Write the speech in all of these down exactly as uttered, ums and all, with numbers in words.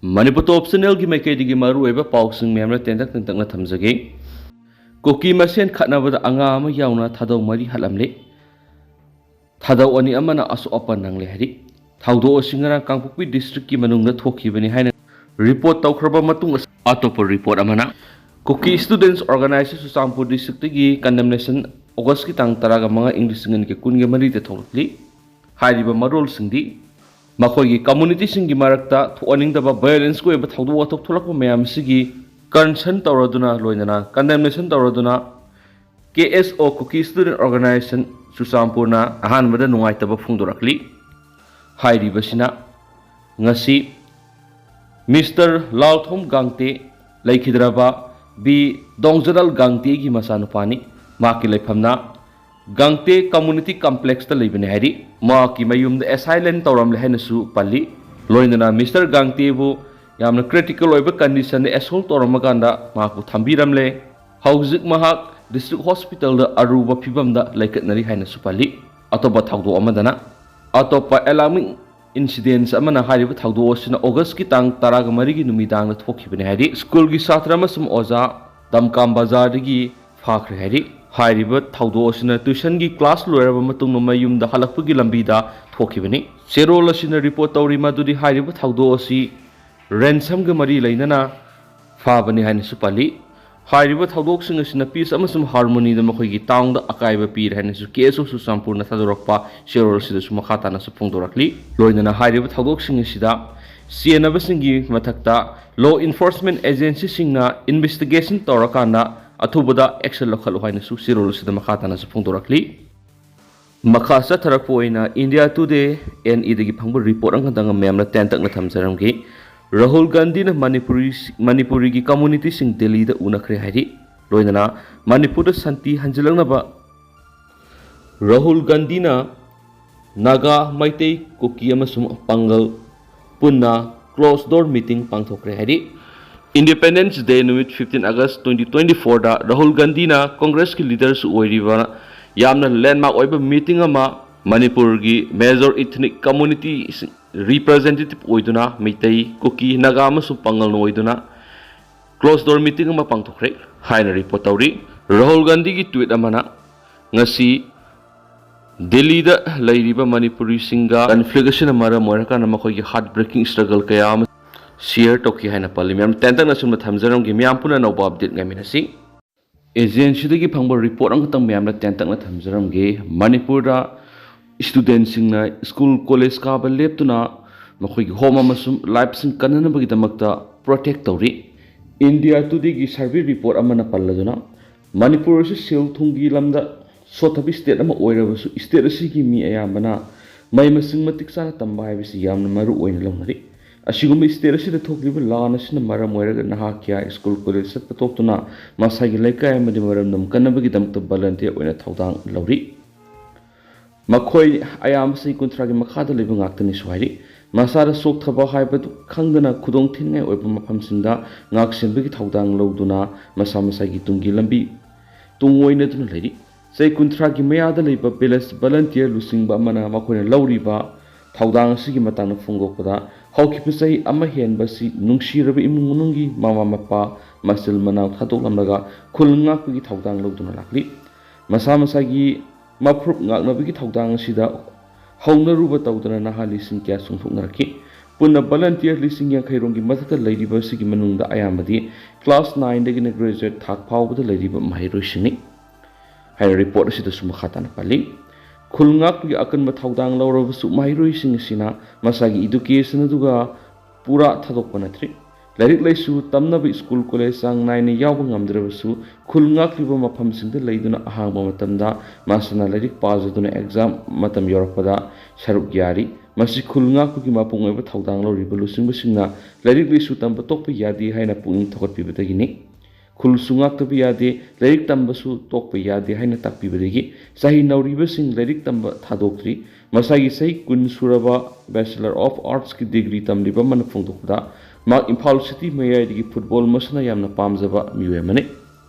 ꯃꯅꯤꯄꯨꯔ ꯇꯣꯞ ꯆꯦꯅꯦꯜꯒꯤ ꯃꯥꯏꯀꯩꯗꯒꯤ ꯃꯔꯨꯑꯣꯏꯕ ꯄꯥꯎꯁꯤꯡ ꯃꯌꯥꯝꯅ ꯇꯦꯟꯇꯛ ꯇꯦꯟꯇꯛꯅ ꯊꯝꯖꯒꯦ꯫ ꯀꯨꯀꯤ ꯃꯁꯦꯟ ꯈꯠꯅꯕꯗ ꯑꯉꯥꯡ ꯑꯃ ꯌꯥꯎꯅ ꯊꯥꯗꯧ ꯃꯔꯤ ꯍꯥꯠꯂꯝꯂꯦ꯫ ꯊꯥꯗꯧ ꯑꯅꯤ ꯑꯃꯅ ꯑꯁꯣꯛ ꯑꯄꯟ ꯅꯪꯂꯦ ꯍꯥꯏꯔꯤ꯫ ꯊꯧꯗꯣꯛ ꯑꯁꯤ ꯉꯔꯥꯡ ꯀꯥꯡꯄꯣꯛꯄꯤ ꯗꯤꯁꯇ꯭ꯔꯤꯛꯀꯤ ꯃꯅꯨꯡꯗ ꯊꯣꯛꯈꯤꯕꯅꯤ ꯍꯥꯏꯅ ꯔꯤꯄꯣꯔꯠ ꯇꯧꯈ꯭ꯔꯕ ꯃꯇꯨꯡ ꯑꯁꯤ ꯑꯇꯣꯞꯄ ꯔꯤꯄꯣꯔꯠ ꯑꯃꯅ, ꯀꯨꯀꯤ ꯁ꯭ꯇꯨꯗꯦꯟꯠꯁ ꯑꯣꯔꯒꯅꯥꯏꯖꯦꯁꯟ ꯆꯨꯔꯆꯥꯟꯄꯨꯔ ꯗꯤꯁꯇ꯭ꯔꯤꯛꯇꯒꯤ ꯀꯟꯗꯦꯝꯅꯦꯁꯟ ꯑꯣꯒꯁꯀꯤ ꯇꯥꯡ ꯇꯔꯥꯒ ꯃꯉꯥ, ꯏꯪ ꯂꯤꯁꯤꯡ ꯑꯅꯤꯒ ꯀꯨꯟꯒ ꯃꯔꯤꯗ ꯊꯣꯛꯂꯛꯂꯤ꯫ ꯍꯥꯏꯔꯤꯕ ꯃꯔꯣꯜꯁꯤꯡꯗꯤ ꯃꯈꯣꯏꯒꯤ ꯀꯝꯃꯨꯅꯤꯇꯤꯁꯤꯡꯒꯤ ꯃꯔꯛꯇ ꯊꯣꯛꯍꯟꯅꯤꯡꯗꯕ ꯚꯥꯏꯑꯣꯂꯦꯟꯁꯀꯤ ꯑꯣꯏꯕ ꯊꯧꯗꯣꯛ ꯋꯥꯊꯣꯛ ꯊꯣꯛꯂꯛꯄ ꯃꯌꯥꯝ ꯑꯁꯤꯒꯤ ꯀꯟꯁꯔꯟ ꯇꯧꯔꯗꯨꯅ, ꯂꯣꯏꯅꯅ ꯀꯟꯗꯦꯝꯅꯦꯁꯟ ꯇꯧꯔꯗꯨꯅ, ꯀꯦ ꯑꯦꯁ ꯑꯣ ꯀꯨꯀꯤ ꯁ꯭ꯇꯨꯗꯦꯟꯠ ꯑꯣꯔꯒꯅꯥꯏꯖꯦꯁꯟ ꯆꯨꯔꯆꯥꯟꯄꯨꯔꯅ ꯑꯍꯥꯟꯕꯗ ꯅꯨꯡꯉꯥꯏꯇꯕ ꯐꯣꯡꯗꯣꯔꯛꯂꯤ꯫ ꯍꯥꯏꯔꯤꯕꯁꯤꯅ ꯉꯁꯤ ꯃꯤꯁꯇꯔ ꯂꯥꯜꯊꯣꯝ ꯒꯥꯡꯇꯦ, ꯂꯩꯈꯤꯗ꯭ꯔꯕ ꯕꯤ ꯗꯣꯡꯖꯔꯥꯜ ꯒꯥꯡꯇꯦꯒꯤ ꯃꯆꯥꯅꯨꯄꯥꯅꯤ꯫ ꯃꯍꯥꯛꯀꯤ ꯂꯩꯐꯝꯅ ꯒꯥꯡꯇꯦ ꯀꯝꯃꯨꯅꯤꯇꯤ ꯀꯝꯄ꯭ꯂꯦꯛꯁꯇ ꯂꯩꯕꯅꯤ ꯍꯥꯏꯔꯤ꯫ ꯃꯍꯥꯛꯀꯤ ꯃꯌꯨꯝꯗ ꯑꯦꯁꯥꯏꯂꯦꯟ ꯇꯧꯔꯝꯂꯦ ꯍꯥꯏꯅꯁꯨ ꯄꯜꯂꯤ꯫ ꯂꯣꯏꯅꯅ ꯃꯤꯁꯇꯔ ꯒꯥꯡꯇꯦꯕꯨ ꯌꯥꯝꯅ ꯀ꯭ꯔꯤꯇꯤꯀꯦꯜ ꯑꯣꯏꯕ ꯀꯟꯗꯤꯁꯟꯗ ꯑꯦꯁꯣꯜ ꯇꯧꯔꯝꯃꯀꯥꯟꯗ ꯃꯍꯥꯛꯄꯨ ꯊꯝꯕꯤꯔꯝꯂꯦ꯫ ꯍꯧꯖꯤꯛ ꯃꯍꯥꯛ ꯗꯤꯁꯇ꯭ꯔꯤꯛ ꯍꯣꯁꯄꯤꯇꯥꯜꯗ ꯑꯔꯨꯕ ꯐꯤꯕꯝꯗ ꯂꯩꯈꯠꯅꯔꯤ ꯍꯥꯏꯅꯁꯨ ꯄꯜꯂꯤ꯫ ꯑꯇꯣꯞꯄ ꯊꯧꯗꯣꯛ ꯑꯃꯗꯅ, ꯑꯇꯣꯞꯄ ꯑꯦꯂꯥꯔꯃꯤꯡ ꯏꯟꯁꯤꯗꯦꯟꯁ ꯑꯃꯅ, ꯍꯥꯏꯔꯤꯕ ꯊꯧꯗꯣꯛ ꯑꯁꯤꯅ ꯑꯣꯒꯁꯀꯤ ꯇꯥꯡ ꯇꯔꯥꯒ ꯃꯔꯤꯒꯤ ꯅꯨꯃꯤꯗꯥꯡꯗ ꯊꯣꯛꯈꯤꯕꯅꯤ ꯍꯥꯏꯔꯤ꯫ ꯁ꯭ꯀꯨꯜꯒꯤ ꯁꯥꯇ꯭ꯔ ꯑꯃꯁꯨꯡ ꯑꯣꯖꯥ ꯗꯝꯀꯥꯝ ꯕꯖꯥꯔꯗꯒꯤ ꯐꯥꯈ꯭ꯔꯦ ꯍꯥꯏꯔꯤ꯫ ꯍꯥꯏꯔꯤꯕ ꯊꯧꯗꯣꯛ ꯑꯁꯤꯅ ꯇ꯭ꯌꯨꯁꯟꯒꯤ ꯀ꯭ꯂꯥꯁ ꯂꯣꯏꯔꯕ ꯃꯇꯨꯡꯗ ꯃꯌꯨꯝꯗ ꯍꯜꯂꯛꯄꯒꯤ ꯂꯝꯕꯤꯗ ꯊꯣꯛꯈꯤꯕꯅꯤ꯫ ꯆꯦꯔꯣꯜ ꯑꯁꯤꯅ ꯔꯤꯄꯣꯔꯠ ꯇꯧꯔꯤ ꯃꯗꯨꯗꯤ ꯍꯥꯏꯔꯤꯕ ꯊꯧꯗꯣꯛ ꯑꯁꯤ ꯔꯦꯟꯁꯝꯒ ꯃꯔꯤ ꯂꯩꯅꯅ ꯐꯥꯕꯅꯤ ꯍꯥꯏꯅꯁꯨ ꯄꯜꯂꯤ꯫ ꯍꯥꯏꯔꯤꯕ ꯊꯧꯗꯣꯛꯁꯤꯡ ꯑꯁꯤꯅ ꯄꯤꯁ ꯑꯃꯁꯨꯡ ꯍꯥꯔꯃꯣꯅꯤꯗ ꯃꯈꯣꯏꯒꯤ ꯇꯥꯎꯟꯗ ꯑꯀꯥꯏꯕ ꯄꯤꯔꯦ ꯍꯥꯏꯅꯁꯨ ꯀꯦ ꯑꯦꯁ ꯑꯣ ꯆꯨꯔꯆꯥꯟꯄꯨꯔꯅ ꯊꯥꯗꯣꯔꯛꯄ ꯆꯦꯔꯣꯜ ꯑꯁꯤꯗꯁꯨ ꯃꯈꯥ ꯇꯥꯅꯁꯨ ꯐꯣꯡꯗꯣꯔꯛꯂꯤ꯫ ꯂꯣꯏꯅꯅ ꯍꯥꯏꯔꯤꯕ ꯊꯧꯗꯣꯛꯁꯤꯡ ꯑꯁꯤꯗ ꯆꯦꯟꯅꯕꯁꯤꯡꯒꯤ ꯃꯊꯛꯇ ꯂꯣ ꯏꯟꯐꯣꯔꯁꯃꯦꯟ ꯑꯦꯖꯦꯟꯁꯤꯁꯤꯡꯅ ꯏꯟꯚꯦꯁꯇꯤꯒꯦꯁꯟ ꯇꯧꯔꯀꯥꯟꯗ ꯑꯊꯨꯕꯗ ꯑꯦꯛꯁꯟ ꯂꯧꯈꯠꯂꯨ ꯍꯥꯏꯅꯁꯨ ꯆꯦꯔꯣꯜ ꯑꯁꯤꯗ ꯃꯈꯥ ꯇꯥꯅꯁꯨ ꯐꯣꯡꯗꯣꯔꯛꯂꯤ꯫ ꯃꯈꯥ ꯆꯠꯊꯔꯛꯄ ꯑꯣꯏꯅ ꯏꯟꯗꯤꯌꯥ ꯇꯨꯗꯦ ꯑꯦꯟ ꯏꯗꯒꯤ ꯐꯪꯕ ꯔꯤꯄꯣꯔꯠ ꯑꯃꯈꯛꯇꯪ ꯃꯌꯥꯝꯅ ꯇꯦꯟꯇꯛꯅ ꯊꯝꯖꯔꯝꯒꯦ꯫ ꯔꯥꯍꯨꯜ ꯒꯥꯟꯙꯤꯅ ꯃꯅꯤꯄꯨꯔꯤ, ꯃꯅꯤꯄꯨꯔꯤꯒꯤ ꯀꯝꯃꯨꯅꯤꯇꯤꯁꯤꯡ ꯗꯦꯜꯂꯤꯗ ꯎꯅꯈ꯭ꯔꯦ ꯍꯥꯏꯔꯤ꯫ ꯂꯣꯏꯅꯅ ꯃꯅꯤꯄꯨꯔꯗ ꯁꯥꯟꯇꯤ ꯍꯟꯖꯤꯜꯂꯛꯅꯕ ꯔꯥꯍꯨꯜ ꯒꯥꯟꯙꯤꯅ ꯅꯥꯒꯥ, ꯃꯩꯇꯩ, ꯀꯨꯀꯤ ꯑꯃꯁꯨꯡ ꯄꯥꯡꯒꯜ ꯄꯨꯟꯅ ꯀ꯭ꯂꯣꯖ ꯗꯣꯔ ꯃꯤꯇꯤꯡ ꯄꯥꯡꯊꯣꯛꯈ꯭ꯔꯦ ꯍꯥꯏꯔꯤ꯫ ꯏꯟꯗꯤꯄꯦꯟꯗꯦꯟꯁ ꯗꯦ ꯅꯨꯃꯤꯠ ꯐꯤꯐꯇꯤꯟ ꯑꯥꯒꯁ ꯇ꯭ꯋꯦꯟꯇꯤ ꯇ꯭ꯋꯦꯟꯇꯤ ꯐꯣꯔꯗ ꯔꯥꯍꯨꯜ ꯒꯥꯟꯙꯤꯅ ꯀꯣꯡꯒ꯭ꯔꯦꯁꯀꯤ ꯂꯤꯗꯔꯁꯨ ꯑꯣꯏꯔꯤꯕ ꯌꯥꯝꯅ ꯂꯦꯟꯃꯥꯔꯛ ꯑꯣꯏꯕ ꯃꯤꯇꯤꯡ ꯑꯃ ꯃꯅꯤꯄꯨꯔꯒꯤ ꯃꯦꯖꯣꯔ ꯏꯊꯅꯤꯛ ꯀꯝꯃꯨꯅꯤꯇꯤꯁꯤꯡ representative ꯑꯣꯏꯗꯨꯅ ꯃꯩꯇꯩ, ꯀꯨꯀꯤ, ꯅꯥꯒꯥ ꯑꯃꯁꯨꯡ ꯄꯥꯉꯜꯅ ꯑꯣꯏꯗꯨꯅ closed door meeting ꯑꯃ ꯄꯥꯡꯊꯣꯛꯈ꯭ꯔꯦ ꯍꯥꯏꯅ report ꯇꯧꯔꯤ꯫ ꯔꯥꯍꯨꯜ ꯒꯥꯟꯙꯤꯒꯤ tweet ꯑꯃꯅ ꯉꯁꯤ ꯗꯤꯜꯂꯤꯗ ꯂꯩꯔꯤꯕ ꯃꯅꯤꯄꯨꯔꯤꯁꯤꯡꯒ conflict ꯑꯁꯤꯅ ꯃꯔꯝ ꯑꯣꯏꯔꯀꯥꯟꯗ ꯃꯈꯣꯏꯒꯤ heart breaking struggle ꯀꯌꯥ ꯑꯃ share ꯇꯧꯈꯤ ꯍꯥꯏꯅ ꯄꯜꯂꯤ꯫ ꯃꯌꯥꯝ ꯇꯦꯟꯇꯛꯅ ꯁꯨꯝꯅ ꯊꯝꯖꯔꯝꯒꯦ꯫ ꯃꯌꯥꯝ ꯄꯨꯟꯅ ꯑꯅꯧꯕ update ꯉꯥꯏꯃꯤꯟꯅꯁꯤ꯫ Agencyꯗꯒꯤ ꯐꯪꯕ report ꯑꯃꯈꯛꯇꯪ ꯃꯌꯥꯝꯗ ꯇꯦꯟꯇꯛꯅ ꯊꯝꯖꯔꯝꯒꯦ꯫ ꯃꯅꯤꯄꯨꯔꯗ studentꯁꯤꯡꯅ school college ꯀꯥꯕ ꯂꯦꯞꯇꯨꯅ ꯃꯈꯣꯏꯒꯤ home ꯑꯃꯁꯨꯡ lifeꯁꯤꯡ ꯀꯟꯅꯅꯕꯒꯤꯗꯃꯛꯇ protest ꯇꯧꯔꯤ꯫ India Todayꯒꯤ survey report ꯑꯃꯅ ꯄꯜꯂꯗꯨꯅ ꯃꯅꯤꯄꯨꯔ ꯑꯁꯤ ꯁꯦꯜ ꯊꯨꯝꯒꯤ ꯂꯝꯗ ꯁꯣꯠꯊꯕ state ꯑꯃ ꯑꯣꯏꯔꯕꯁꯨ state ꯑꯁꯤꯒꯤ ꯃꯤ ꯑꯌꯥꯝꯕꯅ ꯃꯍꯩ ꯃꯁꯤꯡ ꯃꯇꯤꯛ ꯆꯥꯅ ꯇꯝꯕ ꯍꯥꯏꯕꯁꯤ ꯌꯥꯝꯅ ꯃꯔꯨ ꯑꯣꯏꯅ ꯂꯧꯅꯔꯤ꯫ ꯑꯁꯤꯒꯨꯝꯕ state ꯑꯁꯤꯗ ꯊꯣꯛꯂꯤꯕ ꯂꯥꯟ ꯑꯁꯤꯅ ꯃꯔꯝ ꯑꯣꯏꯔꯒ ꯅꯍꯥ ꯀꯌꯥ school college ꯆꯠꯄ ꯇꯣꯛꯇꯨꯅ ꯃꯁꯥꯒꯤ ꯂꯩꯀꯥꯏ ꯑꯃꯗꯤ ꯃꯔꯝꯗꯝ ꯀꯟꯅꯕꯒꯤꯗꯃꯛꯇ volunteer ꯑꯣꯏꯅ ꯊꯧꯗꯥꯡ ꯂꯧꯔꯤ꯫ ꯃꯈꯣꯏ ꯑꯌꯥꯝꯕ ꯆꯍꯤ ꯀꯨꯟꯊ꯭ꯔꯥꯒꯤ ꯃꯈꯥꯗ ꯂꯩꯕ ꯉꯥꯛꯇꯅꯤꯁꯨ ꯍꯥꯏꯔꯤ꯫ ꯃꯁꯥꯗ ꯁꯣꯛꯊꯕ ꯍꯥꯏꯕꯗꯨ ꯈꯪꯗꯅ ꯈꯨꯗꯣꯡ ꯊꯤꯅꯤꯡꯉꯥꯏ ꯑꯣꯏꯕ ꯃꯐꯝꯁꯤꯡꯗ ꯉꯥꯛꯁꯦꯟꯕꯒꯤ ꯊꯧꯗꯥꯡ ꯂꯧꯗꯨꯅ ꯃꯁꯥ ꯃꯁꯥꯒꯤ ꯇꯨꯡꯒꯤ ꯂꯝꯕꯤ ꯇꯨꯡꯑꯣꯏꯅꯗꯨꯅ ꯂꯩꯔꯤ꯫ ꯆꯍꯤ ꯀꯨꯟꯊ꯭ꯔꯥꯒꯤ ꯃꯌꯥꯗ ꯂꯩꯕ village volunteer ꯂꯨꯆꯤꯡꯕ ꯑꯃꯅ ꯃꯈꯣꯏꯅ ꯂꯧꯔꯤꯕ ꯊꯧꯗꯥꯡ ꯑꯁꯤꯒꯤ ꯃꯇꯥꯡꯗ ꯐꯣꯡꯗꯣꯛꯄꯗ, ꯍꯧꯈꯤꯕ ꯆꯍꯤ ꯑꯃ ꯍꯦꯟꯕꯁꯤ ꯅꯨꯡꯁꯤꯔꯕ ꯏꯃꯨꯡ ꯃꯅꯨꯡꯒꯤ ꯃꯃꯥ ꯃꯄꯥ, ꯃꯆꯤꯜ ꯃꯅꯥꯎ ꯊꯥꯗꯣꯛꯂꯝꯂꯒ ꯈꯨꯜ ꯉꯥꯛꯄꯒꯤ ꯊꯧꯗꯥꯡ ꯂꯧꯗꯨꯅ ꯂꯥꯛꯂꯤ꯫ ꯃꯁꯥ ꯃꯁꯥꯒꯤ ꯃꯐꯨꯔꯨꯞ ꯉꯥꯛꯅꯕꯒꯤ ꯊꯧꯗꯥꯡ ꯑꯁꯤꯗ ꯍꯧꯅꯔꯨꯕ ꯇꯧꯗꯅ ꯅꯍꯥ ꯂꯤꯁꯤꯡ ꯀꯌꯥ ꯆꯣꯡꯊꯣꯛꯅꯔꯛꯈꯤ꯫ ꯄꯨꯟꯅ volunteer ꯂꯤꯁꯤꯡ ꯌꯥꯡꯈꯩ ꯔꯣꯝꯒꯤ ꯃꯊꯛꯇ ꯂꯩꯔꯤꯕ ꯑꯁꯤꯒꯤ ꯃꯅꯨꯡꯗ ꯑꯌꯥꯝꯕꯗꯤ class nineꯗꯒꯤꯅ graduate ꯊꯥꯛ ꯐꯥꯎꯕꯗ ꯂꯩꯔꯤꯕ ꯃꯍꯩꯔꯣꯏꯁꯤꯡꯅꯤ ꯍꯥꯏꯅ report ꯑꯁꯤꯗꯁꯨ ꯃꯈꯥ ꯇꯥꯅ ꯄꯜꯂꯤ꯫ ꯈꯨꯜ ꯉꯥꯛꯄꯒꯤ ꯑꯀꯟꯕ ꯊꯧꯗꯥꯡ ꯂꯧꯔꯕꯁꯨ ꯃꯍꯩꯔꯣꯏꯁꯤꯡ ꯑꯁꯤꯅ ꯃꯁꯥꯒꯤ education ꯑꯗꯨꯒ ꯄꯨꯔꯥ ꯊꯥꯗꯣꯛꯄ ꯅꯠꯇ꯭ꯔꯤ꯫ ꯂꯥꯏꯔꯤꯛ ꯂꯥꯏꯁꯨ ꯇꯝꯅꯕ school college ꯆꯥꯡ ꯅꯥꯏꯅ ꯌꯥꯎꯕ ꯉꯝꯗ꯭ꯔꯕꯁꯨ ꯈꯨꯜ ꯉꯥꯛꯂꯤꯕ ꯃꯐꯝꯁꯤꯡꯗ ꯂꯩꯗꯨꯅ ꯑꯍꯥꯡꯕ ꯃꯇꯝꯗ ꯃꯁꯥꯅ ꯂꯥꯏꯔꯤꯛ ꯄꯥꯖꯗꯨꯅ exam ꯃꯇꯝ ꯌꯧꯔꯛꯄꯗ ꯁꯔꯨꯛ ꯌꯥꯔꯤ꯫ ꯃꯁꯤ ꯈꯨꯜ ꯉꯥꯛꯄꯒꯤ ꯃꯄꯨꯡ ꯑꯣꯏꯕ ꯊꯧꯗꯥꯡ ꯂꯧꯔꯤꯕ ꯂꯨꯆꯤꯡꯕꯁꯤꯡꯅ ꯂꯥꯏꯔꯤꯛ ꯂꯥꯏꯁꯨ ꯇꯝꯕ ꯇꯣꯛꯄ ꯌꯥꯗꯦ ꯍꯥꯏꯅ ꯄꯨꯛꯅꯤꯡ ꯊꯧꯒꯠꯄꯤꯕꯗꯒꯤꯅꯤ꯫ ꯈꯨꯜꯁꯨ ꯉꯥꯛꯇꯕ ꯌꯥꯗꯦ, ꯂꯥꯏꯔꯤꯛ ꯇꯝꯕꯁꯨ ꯇꯣꯛꯄ ꯌꯥꯗꯦ ꯍꯥꯏꯅ ꯇꯥꯛꯄꯤꯕꯗꯒꯤ ꯆꯍꯤ ꯅꯧꯔꯤꯕꯁꯤꯡ ꯂꯥꯏꯔꯤꯛ ꯇꯝꯕ ꯊꯥꯗꯣꯛꯇ꯭ꯔꯤ꯫ ꯃꯁꯥꯒꯤ ꯆꯍꯤ ꯀꯨꯟ ꯁꯨꯔꯕ Bachelor of Artsꯀꯤ degree ꯇꯝꯂꯤꯕ ꯑꯃꯅ ꯐꯣꯡꯗꯣꯛꯄꯗ, ꯃꯍꯥꯛ ꯏꯝꯐꯥꯜ city ꯃꯌꯥꯏꯗꯒꯤ football ꯃꯁꯥꯟꯅ ꯌꯥꯝꯅ ꯄꯥꯝꯖꯕ ꯃꯤꯑꯣꯏ ꯑꯃꯅꯤ꯫